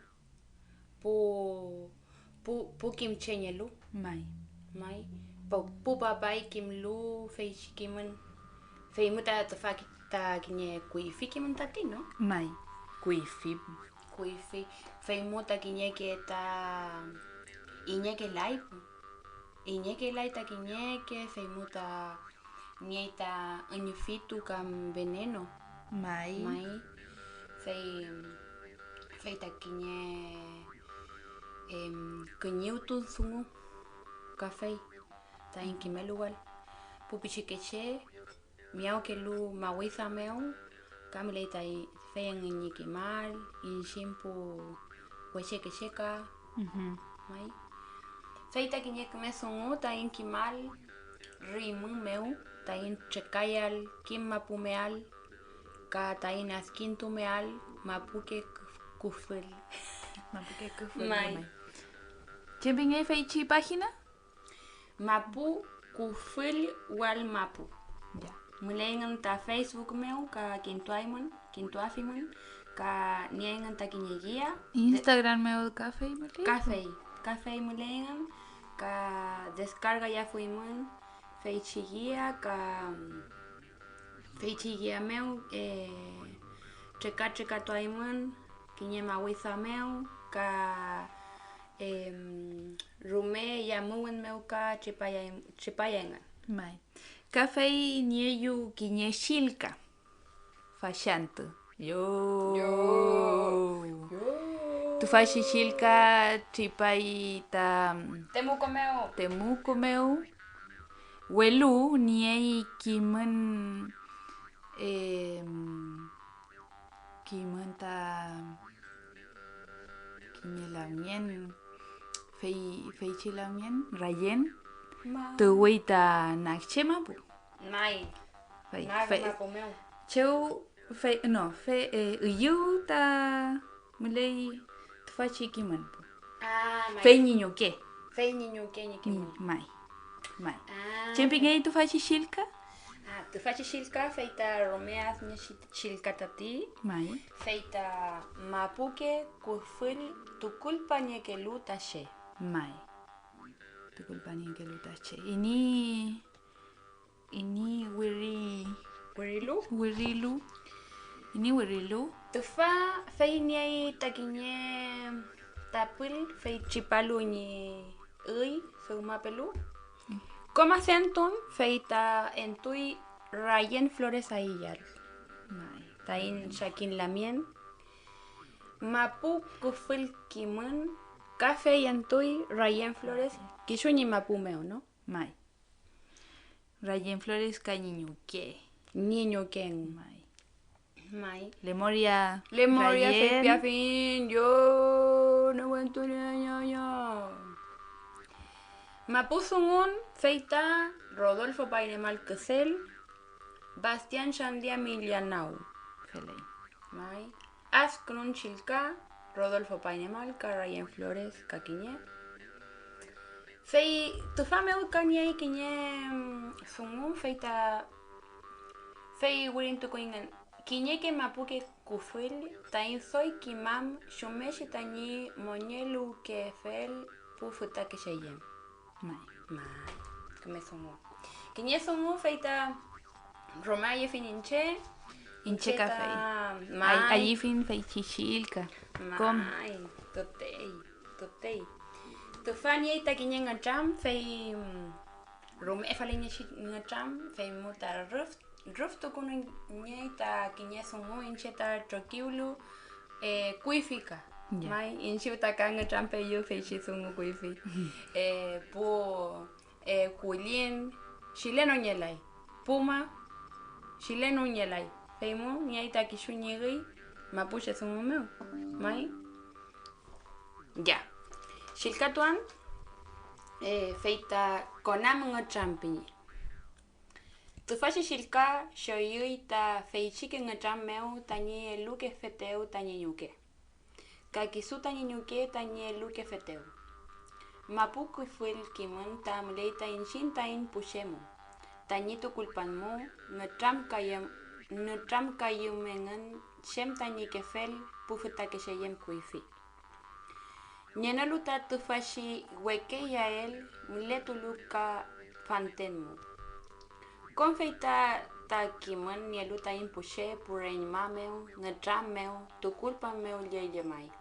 pu, pu, pu kimchengelu. May. May, pu, pu papay kimlu feychi kimün, fey mu ta tüfa ki-, ta kiñe kuyfi kimün tati, ¿no? May, kuyfi. Kuyfi, fey mu ta kiñeke ta iñekelay pu. Iñekelay ta kiñeke, fey mu ta niey ta üñfitu kam veneno. May. May. Fey, fey ta kiñe, em, küñiwtun dungu kafey taiñ kimeluwal. Pu pichikeche miyawkelu mawida mew, ka müley ta fey engün ñi kimal, iñchiñ pu wechekeche ka, mhm, may. Fey ta kiñe küme dungu taiñ kimal rimü mew, taiñ trekayael kim mapu meal, ka taiñ adkintumeael mapuke kuf-, kufül. Mapuke kufül, may. May. ¿Chem pingey feychi página? Mapu kufül wall mapu. Ya. Müleyngün ta Facebook mew ka kintuaymün, kintuafimün, ka nieyngün ta kiñe guía. Instagram mew ka fey müley. Ka fey, ka fey müleyngün, ka descargayafuymün feychi guía, ka feychi guía mew, eh, treka trekatuaymün kiñe mawida mew, ka, em, rume yamuwün mew ka tripayay-, tripayayngün. May. Ka fey nieyu kiñe chillka. Fachantü. Yo. Yo. Yo. Tüfachi chillka tripay ta Temuco mew. Temuco mew. Welu niey kimün, em, kimün ta kiñe lamngen, fey, feychi lamngen, rayen, ma- tuwi ta Nakche mapu. May. Fey, Nag fey, mapu mew. Chew, fey, no, fey, eh, üyüw ta müley tüfachi kimün pu. Ah, may. Fey ñi ñuke. Fey ñi ñuke ñi kimün. Ñi, may. May. Ah. ¿Chem pingey tüfachi chillka? Ah, tüfachi chillka, fey ta rume adniechi chillka tati. May. Fey ta mapuke kufül tukulpaniekelu ta che. May. Tukulpaniekelu ta che. Ini, ini wiri-, Wirilu? Wirilu. Ini wirilu. Tüfa fey niey ta kiñe tapül, fey tripalu ñi üy dewmapelu. Kom adentun, fey ta entuy Rayen Flores Ayala. May. Taiñ sakin lamien. Mapu kufül kimün, ka feyentuy Rayen Flores kisu ñi mapu mew, ¿no? May. Rayen Flores ka ñi ñuke. Ñi ñuke. May. May. Lemoria. Lemoria Rayen. Feypiafiñ, yo no cuento ni año, año. Mapu dungun, fey ta Rodolfo Painemal Küdel, Bastián Sandía Millanau. Feley. May. Adkünun chillka, Rodolfo Painemal ka Rayen Flores ka kiñe. Fey tüfa mew ka niey kiñe, mm, dungu, fey ta, fey wirintukuyngün kiñeke mapuke kufül taiñ doy kimam chumngechi tañi mongeluwkefel pu fütakeche yem. May. May. Küme dungu. Kiñe dungu fey ta rume ayefiñ iñche. Iñche ka fey. May. Ay-, ayefiñ feychi chillka. Kom. May. Tutey. Tutey. Tüfa niey ta kiñe ngütram, fey, mm, rume faliniechi ngütram, fey mu ta rüf, rüf tukunu niey ta kiñe dungu iñche ta trokiwlu, eh, kuyfi ka. Ya. May, iñchiw ta ka ngütrampeyu feychi dungu kuyfi. Eh, pu, eh, kullin, chileno ngelay. Puma, chileno ngelay. Fey mu niey ta kisu ñi üy mapuche dungu mew. May. Ya. Chillkatuan, eh, fey ta konam ngütram pingey. Tüfachi chillka choyüy ta feychike ngütram mew tañi elukefetew tañi ñuke, ka kisu tañi ñuke tañi elukefetew. Mapu kufül kimün ta müley ta iñchiñ taiñ pu che mu, tañi tukulpan mu, nütramkayüm-, nütramkayüm engün chem tañi kefel pu fütakeche yem kuyfi. Ngenolu ta tüfachi weke iyael mületulu ka fanten mu. Kom fey ta, ta kimün nielu taiñ pu che pu reñma mew, ngütram mew, tukulpan mew llellemay.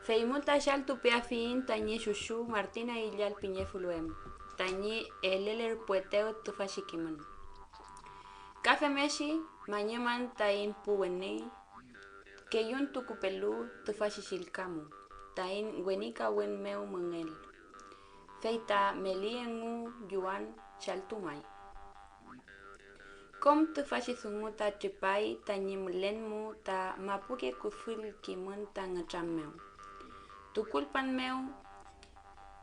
Feymu ta chaltupeafiyiñ tañi chuchu Martina Illal pingefulu em, tañi elelerpuetew tüfachi kimün. Ka femngechi mañuman taiñ pu weni, keyuntukupelu tüfachi chillka mu taiñ wenikawün mew müngell, fey ta meli engu Juan chaltu may. Kom tüfachi dungu ta tripay tañi mülen mu ta mapuke kufül kimün ta ngütram mew. Tukulpan mew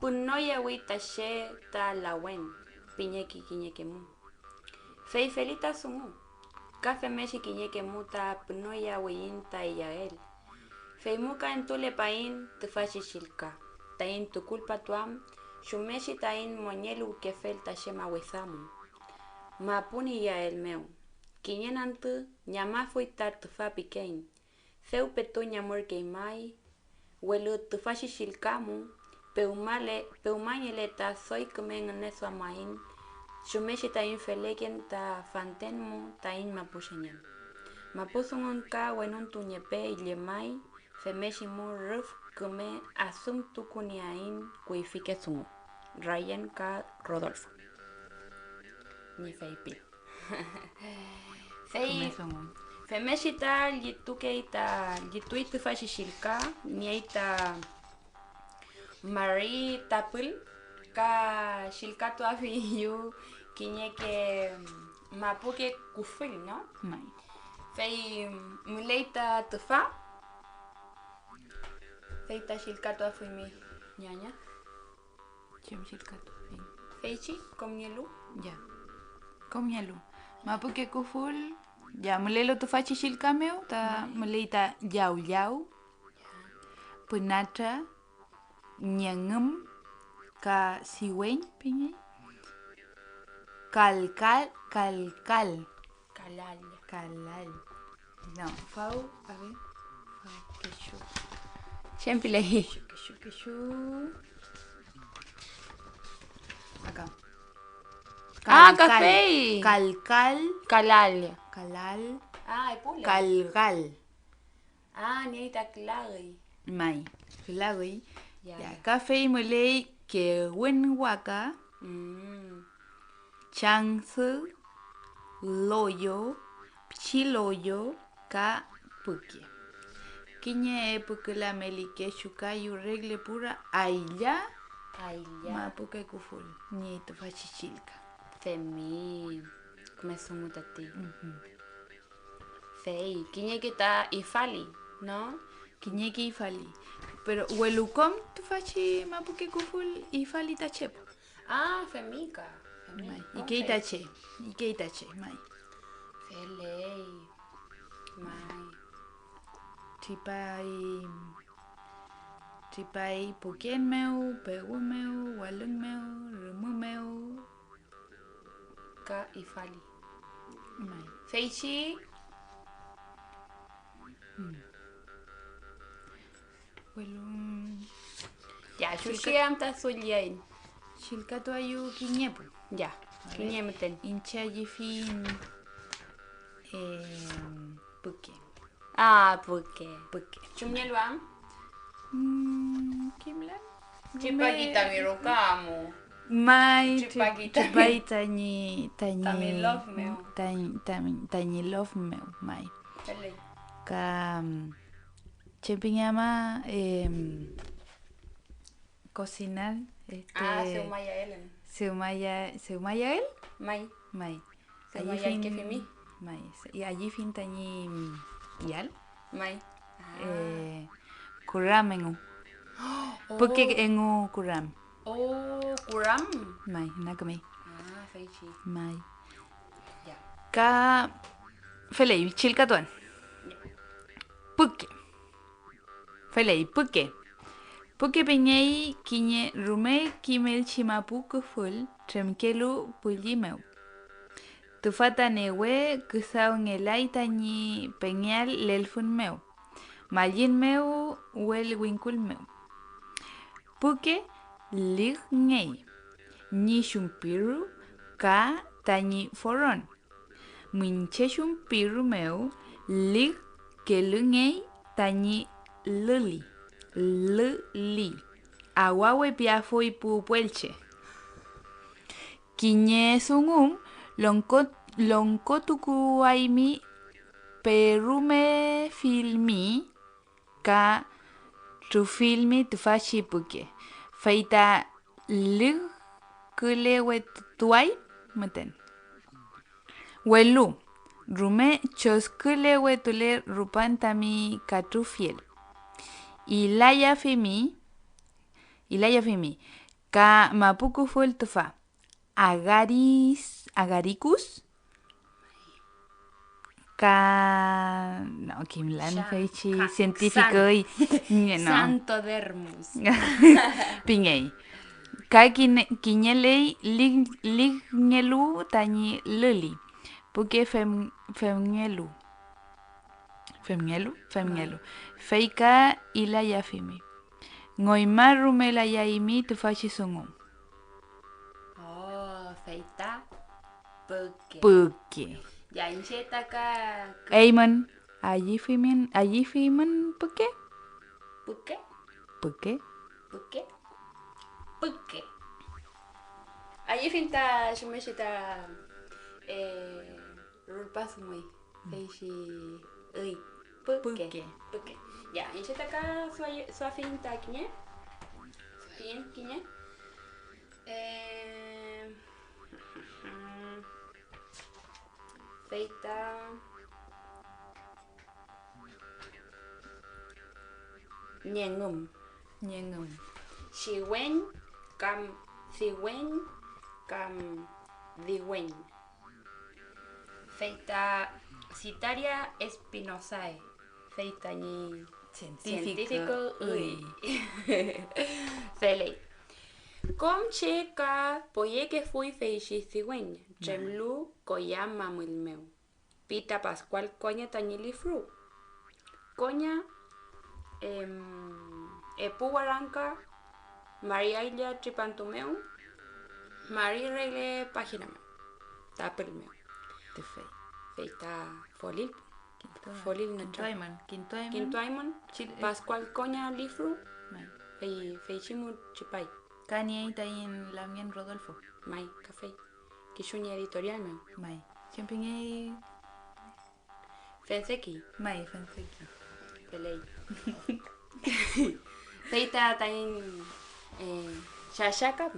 pünoyawi ta che ta lawen pingeki kiñeke mu. Fey feli ta dungu, ka femngechi kiñeke mu ta pünoyawiyiñ ta iyael. Feymu ka entulepaiñ tüfachi chillka taiñ tukulpatuam chumngechi taiñ mongeluwkefel ta che mawida mu. Mapun iyael mew, kiñen antü ñamafuy ta tüfa pikeñ, dew petu ñamürkey may, welu tüfachi chillka mu pewmale-, pewmangele ta doy küme ngüneduamaiñ chumngechi taiñ feleken ta fanten mu taiñ mapuchengen. Mapudungun ka wenuntuniepe llemay, femngechi mu rüf küme adümtukunieaiñ kuyfike dungu, rayen ka Rodolfo ñi feypin. Fey femngechi ta llitukey ta, llituy tüfachi chillka, niey ta mari tapül, ka chillkatuafiyu kiñeke mapuke kufül, ¿no? May. Fey müley ta tüfa, fey ta chillkatuafuymi ñaña. Chem chillkatuafiñ. Feychi, kom nielu. Ya. Kom nielu. Mapuke kufül, ya, mülelu tüfachi chillka mew, ta müley ta llawllaw. Ya. pünatra, ñengüm, ka siweñ pingey. Kalkal, kalkal. Kalal. Kalal. No, faw, a ver. Faw, keshu. Siempre leí. Keshu, keshu, keshu. Acá. Ah, kalkal. Kafey. Kalkal. Kalal. Kalal. Ah, epule. Kalgal. Ah, niey ta külagüy. May, külagüy. Ya, ya, ya. Kafey müley kewün waka, mm, changsü, loyo, pichi loyo ka püke. Kiñe epu küla meli kechu kayu regle pura aylla. Aylla. Mapuke kuful ñi tüfachi chillka. Femi, küme dungu tati. Mhm. Fey kiñeke ta ifali, ¿no? Kiñeke ifali. Pero welu kom tüfachi mapuke kuful ifali ta che po. Ah, femika. May. Femika. Ikey ta che. Ikey ta che, may. Feley. May. Tripay. Tripay puken mew, pewü mew, walüng mew, rümü mew. Ka ifali. May. Feychi. Mm. Welu, mm, ya, chillka-, chuchi am ta dulliaiñ. Chillkatuayu kiñe pu. Ya, a ver, kiñe müten. Iñche ayüfiñ, em, püke. Ah, püke. Püke. ¿Chumngelu am? Mm, kimlan. Tripaki tami ruka amu. May, tri-, tripaki tami, tripay tañi, tañi, tami lof mew. Tañi, tami, tañi lof mew, may. Feley. Ka, mm, chem pinge ama, em, cocinar, este, ah, sewmayael. Sewmaya-, sewmayael? May. May. Sewmayalkefimi. Ayüfiñ, may. Y ayüfiñ tañi yal. May. Ah. Eh, kuram engu. Oh. Püke engu kuram. Oh, kuram. May, na kümey. Ah, feychi. May. Ya. Ka feley, chillkatuan. Ya. Püke. Feley, püke. Püke pingey kiñe rume kimelchi mapu küfül tremkelu pülli mew. Tüfa ta newe küdawngelay tañi pengeael lelfün mew, mallin mew, wel wingkul mew. Püke lügngey ñi chumpiru ka tañi foron. Miñche chumpiru mew lügkelüngey tañi lüli, lüli. Awawe piafuy pu puelche. Kiñe dungu longko-, longkotukuaymi, perumefilmi ka trufilmi tüfachi püke, fey ta lügkülewetuay müten. Welu rume choskülewetule rupan tami katrüfiel. Ilayafimi, ilayafimi ka mapu kufül tüfa, agaris, agaricus, ka, no, kimlan feychi científico y, no. Xanthodermus. Pingey. Ka kine-, kiñeley lig-, ligngelu tañi lüli, püke fem-, femngelu. Femngelu, femngelu. Fey ka ilayafimi. Ngoyma rume layaymi tüfachi dungu. Oh, fey ta püke. Püke. Ya, iñche ta ka. Eymün, ayüfimün, ayüfimün püke? Püke. Püke. Püke. Püke. Ayüfiñ ta chumngechi ta, eh, rulpasumuy, feychi üy. Püke. Püke. Püke. Ya, iñche ta ka suay-, suafiñ ta kiñe. Suafiñ kiñe. Eh, fey ta ñengüm. Ñengüm. Chiweñ kam diweñ kam diweñ. Fey ta Citaria espinosae, fey tañi Científico üy. Feley. Kom che ka poyekefuy feychi cigüeñ tremlu koyam mamüll mew, pi ta Pascual Coña tañi lifru. Coña, em, epu warangka mari aylla tripantu mew, mari regle página mew, tapül mew. Tüfey. Fey ta folil, kintuaymün, folil nütram. Kintuaymün, kintuaymün. Kintuaymün, Chil-, Pascual Coña lifru, may, fey, feychi mu tripay. Ka niey taiñ lamngen Rodolfo. May, kafey. Kisu ñi editorial mew. May. Chem pingey? Fenseki. May, fenseki. Feley. Fey ta taiñ, eh, shasha ka,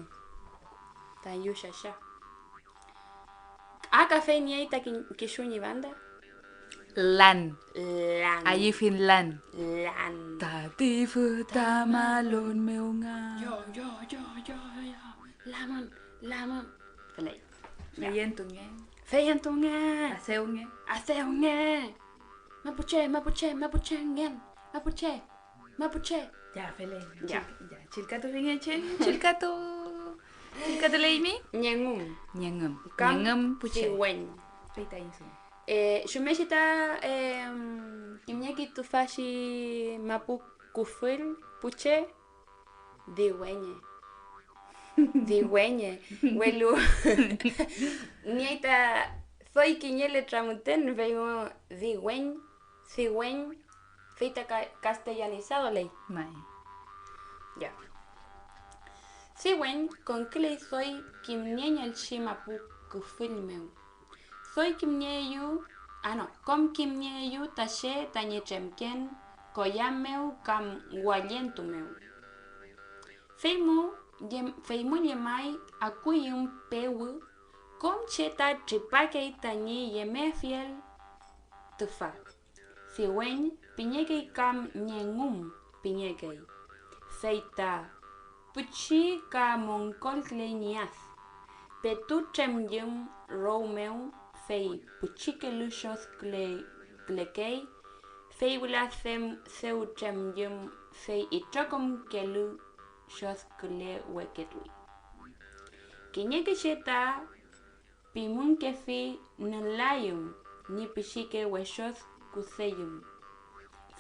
taiñ yu shasha. A kafey niey ta ki-, kisu ñi banda. Lan. Lan. Ayüfin lan. Lan. Tati füta malon mew nga. Yo, yo, yo, yo, yo. Lamon, lamon. Feley. Feyentunge. Feyentunge. Asewnge. Asewnge. Mapuche, mapuche, mapuchengen. Mapuche, mapuche. Ya, feley. Ya. Chil-, ya, chillkatufinge chem, chillkatu-, chillkatuleymi. Ñengüm. Ñengüm. Kam ñengüm pu che. Diweñ. Fey ta insun. Eh, xumechi ta, em, kimnieki tüfachi mapu kufül pu che. Diweñe. Diweñe, welu niey ta doy kiñe letra müten, fey mo diweñ, diweñ, fey ta ka-, castellanizado ley. May. Ya. Diweñ konküley doy kimniengeelchi mapu küfüll mew. Doy kimnieeyu, ah, no, kom kimnieeyu ta che tañi tremken koyam mew kam wallentu mew. Feymu llemay akuyüm pewü kom che ta tripakey tañi yemefiel tüfa. Diweñ pingekey kam ñengum pingekey, fey ta pichi ka monkolküley ñi ad. Petu tremyüm row mew, fey pichikelu chodkülekey, fey wüla dem-, dew tremyüm, fey itrokomkelu chodküleweketuy. Kiñeke che ta pimünkefi nülayüm ñi pichike wechod kudeyüm,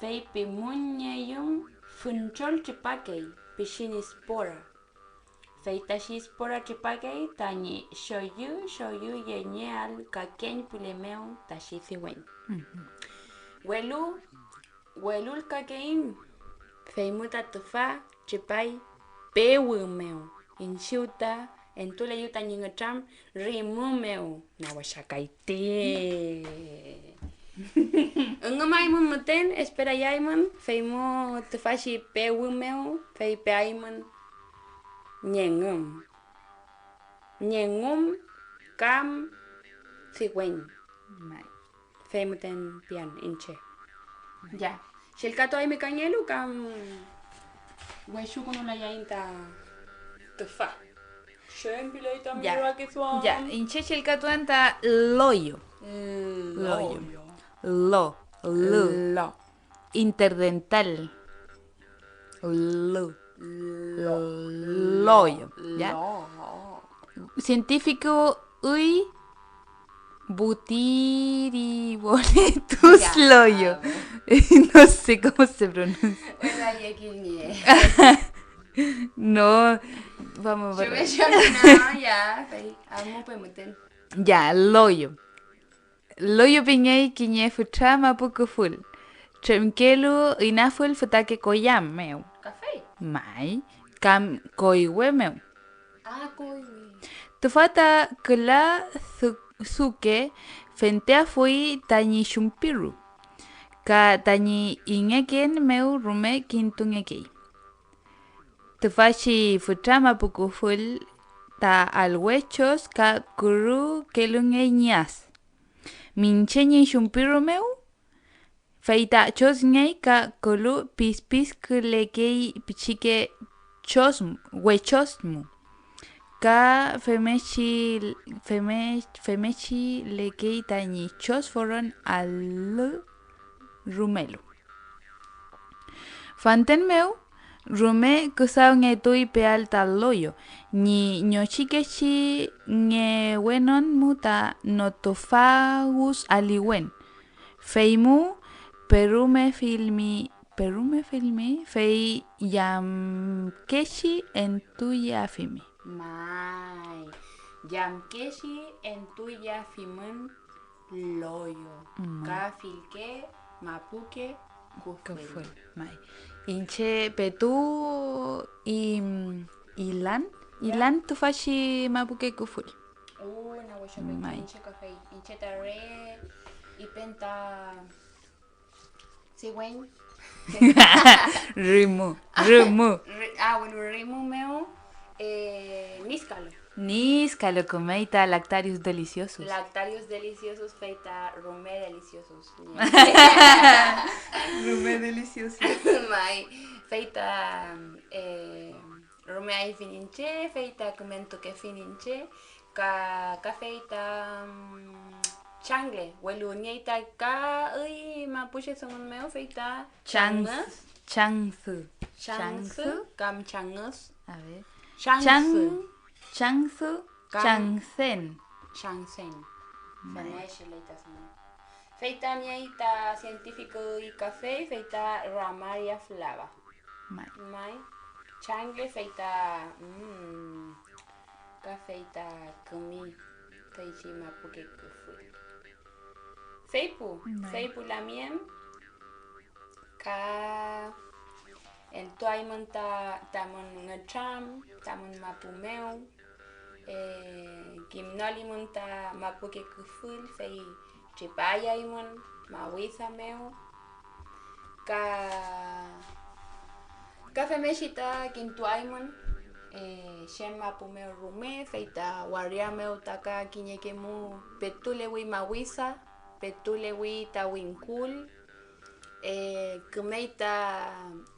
fey pimüñeyüm füntrol tripakey pichin ispora. Fey tachi ispora tripakey tañi choyü choyü yeñeael kakeñ püle mew tachi diweñ. Welu welulkakeiñ, feymu ta tüfa tripay pewü mew, iñchiw ta entuleyu tañi ngütram rimü mew. Nawachakay ti. Üngümaymün müten, esperayaymün, feymu tüfachi pewü mew, fey peaymün ñengüm. Ñengum kam diweñ. May. Fey müten pian iñche. Ya. Chillkatuaymi kangelu kam wechukünulayaiñ ta tüfa. Chem piley tami rakiduam. Ya, iñche chillkatuan ta loyo. Loyo. Lo, lü. Lo. Interdental. Lü. Lo. Loyo. Ya. Lo. Científico üy butiriboletus loyo. No sé cómo se pronuncia. Bueno, ahí aquí ni. No, vamos a ver. Ya, fey, amu pe müten. Ya, loyo. Loyo pingey kiñe fütra mapu küfül, tremkelu inafül fütake koyam mew. Kafey. May, kam koywe mew. Ah, koywe. Tüfa ta küla du-, duke fenteafuy tañi chumpiru, ka tañi ingeken mew rume kintungekey. Tüfachi fütra mapu küfül ta alwe chos ka kürükelungey ñi as. Miñche ñi chumpiru mew, fey ta chosngey ka kolu pispiskülekey pichike chos-, wechosmu, ka femngechi, feme-, femngechi lekey tañi chosforon alü rumelu. Fanten mew rume küdawngetuy peal ta loyo ñi ñochikechi ngewenon mu ta Notophagus aliwen, feymu perumefilmi, perumefilmi, fey yamkechi entuyafimi. May, yamkechi entuyafimün loyo, mm, ka fillke mapuke kufül. Kufül, may. Iñche petu i-, ilan, ya, ilan tüfachi mapuke kufül. Uy, na wesa petu. May. Iñche kafey, iñche ta re ipen ta Sigüeñ. Rimu, rimu. Ri-, ah, bueno, rimu mew, eh, nískalo. Nískalo, kümey ta Lactarius deliciosus. Lactarius deliciosus, fey ta rume deliciosus. Rume deliciosus. May, fey ta, eh, rume ayfiñ iñche, fey ta kümentukefiñ iñche, ka, ka fey ta, mm, changle, welu niey ta ka üy mapuche dungun mew, fey ta changüs. Changthü. Changthü kam changüs. A ver. Changthü. Chang-, changthü, kam changthen. Changthen. May. Femngechi ley ta dungu. Fey ta niey ta científico y kafey, fey ta Ramaria flava. May. May. Changle fey ta, mm, ka fey ta kümi feychi mapuke küfü. Feypu, may, feypu lamien ka entuaymün ta tamün ngütram, tamün mapu mew, eh, kimnolimün ta mapuke küfül, fey tripayaymün mawida mew, ka, ka femngechi ta kintuaymün, eh, chem mapu mew rume, fey ta waria mew ta ka kiñeke mu petulewi mawida, petulewi ta wingkul, eh, kümey ta,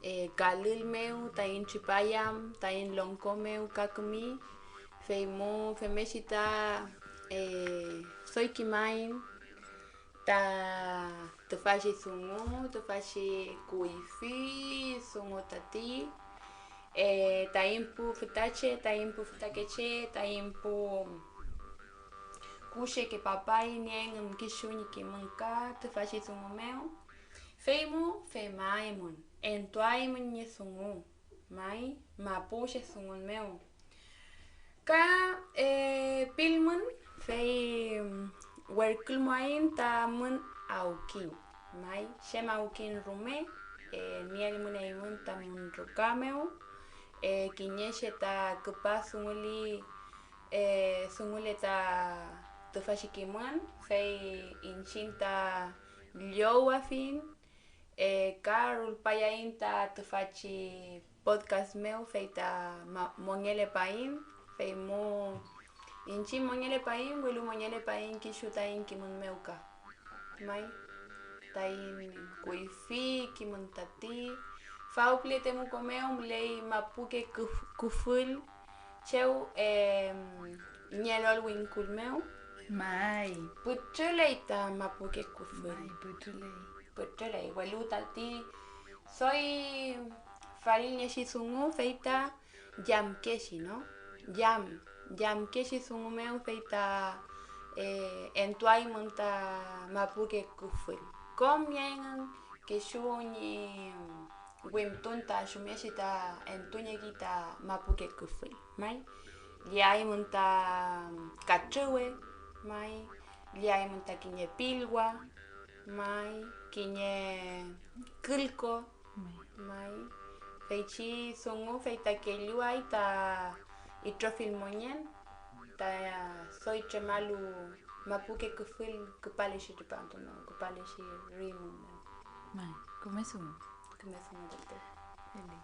eh, kalül mew taiñ tripayam, taiñ longko mew ka kümi, fey mu femngechi ta, eh, doy kimaiñ ta tüfachi dungu, tüfachi kuyfi dungu tati, eh, taiñ pu fütache, taiñ pu fütakeche, taiñ pu kucheke papay niengün kisu ñi kimün ka tüfachi dungu mew, fey mu femaymün, entuaymün ñi dungu, may, mapuche dungun mew. Ka, eh, pilmün, fey, mm, werkümuaiñ tamün awkiñ, may, chem awkiñ rume, eh, nielmün eymün tamün ruka mew, eh, kiñe che ta küpa dunguli, eh, dungule ta tüfachi kimün, fey iñchiñ ta llowafiñ, eh, ka rulpayaiñ ta tüfachi podcast mew, fey ta ma-, mongelepaiñ, fey mu iñchiñ mongelepaiñ, welu mongelepaiñ kisu taiñ kimün mew ka. May, taiñ kuyfi kimün tati, fawpüle temuko mew müley mapuke küf-, kufül, chew, em, ñelol wingkul mew. May. Pütrüley ta mapuke kufül. May, pütrüley. Pütrüley, welu tati doy falilngechi dungu, fey ta yamkechi, ¿no? Yam, yamkechi dungu mew, fey ta, eh, entuaymün ta mapuke kufül. Kom niengün kisu ñi wimtun ta chumngechi ta entuniekeyi ta mapuke küfül, may. Lleaymün ta katrüwe, may. Lleaymün ta kiñe pilwa, may, kiñe külko, may. Feychi dungu fey ta kelluay ta itrofill mongen, ta doy tremalu mapuke küfül küpalechi tripantu mew, küpalechi rimu mew. May, küme dungu. Küme dungu tuwü. Eli.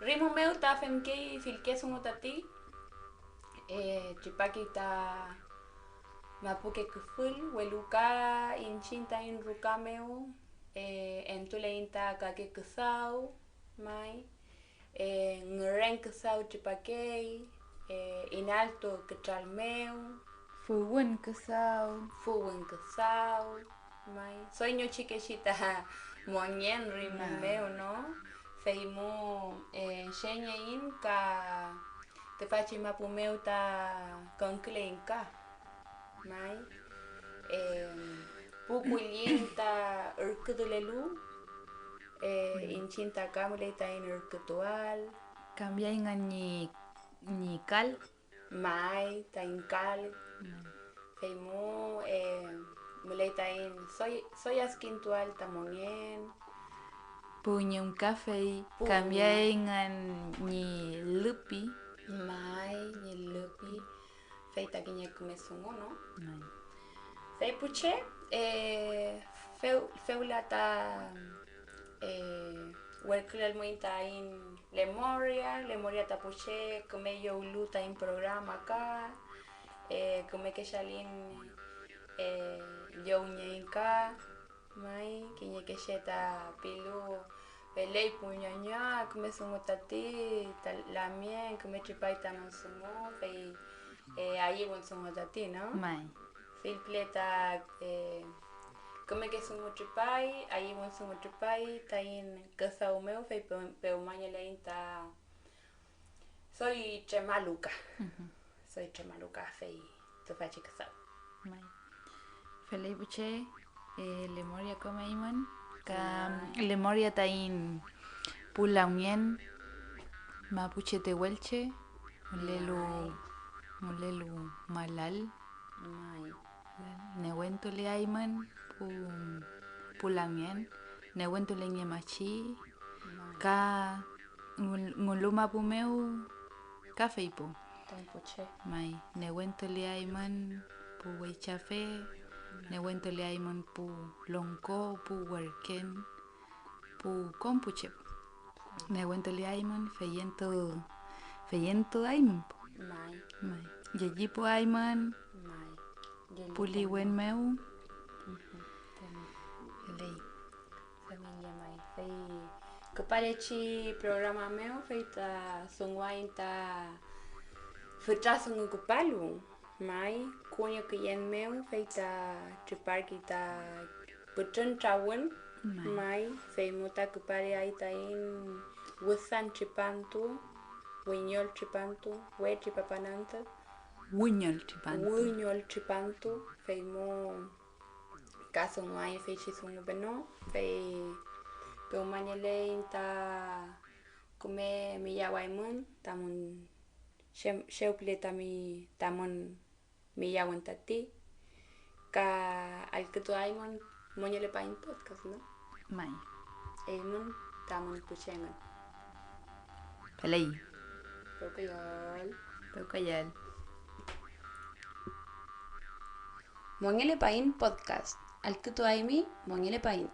Rimu mew ta femkey fillke dungu tati, eh, tripakey ta mapuke küfül, welu ka iñchiñ taiñ ruka mew, eh, entuleiñ ta kake küdaw, may, eh, ngüren küdaw tripakey, eh, inaltu kütral mew. Fuwün küdaw. Fuwün küdaw, may. Doy ñochikechi ta mongen rimu mew, ¿no? Feymu, eh, cheñeiñ ka tüfachi mapu mew ta konküleiñ ka. May, eh, pu kulliñ ta ürkütulelu, eh, iñchiñ ta ka müley taiñ ürkütuael. Kambiayngün ñi, ñi kal. May, taiñ kal. May. Feymu, eh, müley taiñ doy, doy adkintuael ta mongen. Pu ñi kafey. Pu kambiayngün ñi lüpi. May, ñi lüpi. Fey ta kiñe küme dungu, ¿no? May. Fey pu che, eh, few-, fewla ta, eh, werkülelmuiñ taiñ lemoria, lemoria ta pu che küme llowlu taiñ programa ka, eh, kümeke chaliñ, eh, llownieñ ka. May, kiñeke che ta pilu, feley pu ñaña, küme dungu tati, ta lamien, küme tripay tamün dungu, fey, eh, ayüwün dungu tati, ¿no? May. Fill püle ta, eh, kümeke dungu tripay, ayüwün dungu tripay taiñ küdaw mew, fey pe-, pewmanieleiñ ta doy tremalu ka. Mhm. Doy tremalu ka, fey tüfachi küdaw. May. Feley pu che, eh, lemoria kom eymün, ka lemoria taiñ pu lamngen mapuche tuwünche, mülelu, mülelu malal. May. Newentuleaymün pu, pu lamngen, newentuleñemachi, may, ka ngul-, ngulu mapu mew ka feypu. Taiñ pu che. May, newentuleaymün pu weychafe, newentuleaymün pu longko, pu werken, pu kom pu che. Newentuleaymün, feyentu, feyentuaymün pu. May. May. Llellipuaymün. May. Pu liwen mew. Mhm. Femi. Feley. Femi llemay. Fey küpalechi programa mew, fey ta dunguaiñ ta fütra dungu küpalu. May, kuñi küyen mew, fey ta triparkey ta pütrün trawün. May. May, feymu ta küpaleay taiñ wüdan tripantu, wiñol tripantu, we tripapan antü. Wiñol tripantu. Wiñol tripantu, feymu ka dunguay feychi dungu peno, fey pewmanieleiñ ta küme miyawaymün tamün chem-, chew püle tami, tamün miyawün tati, ka allkütuaymün Mongelepaiñ podcast, ¿no? May. Eymün tamün pu che engün. Feley. Pewkayall. Pewkayall. Mongelepaiñ podcast. Allkütuaymi Mongelepaiñ.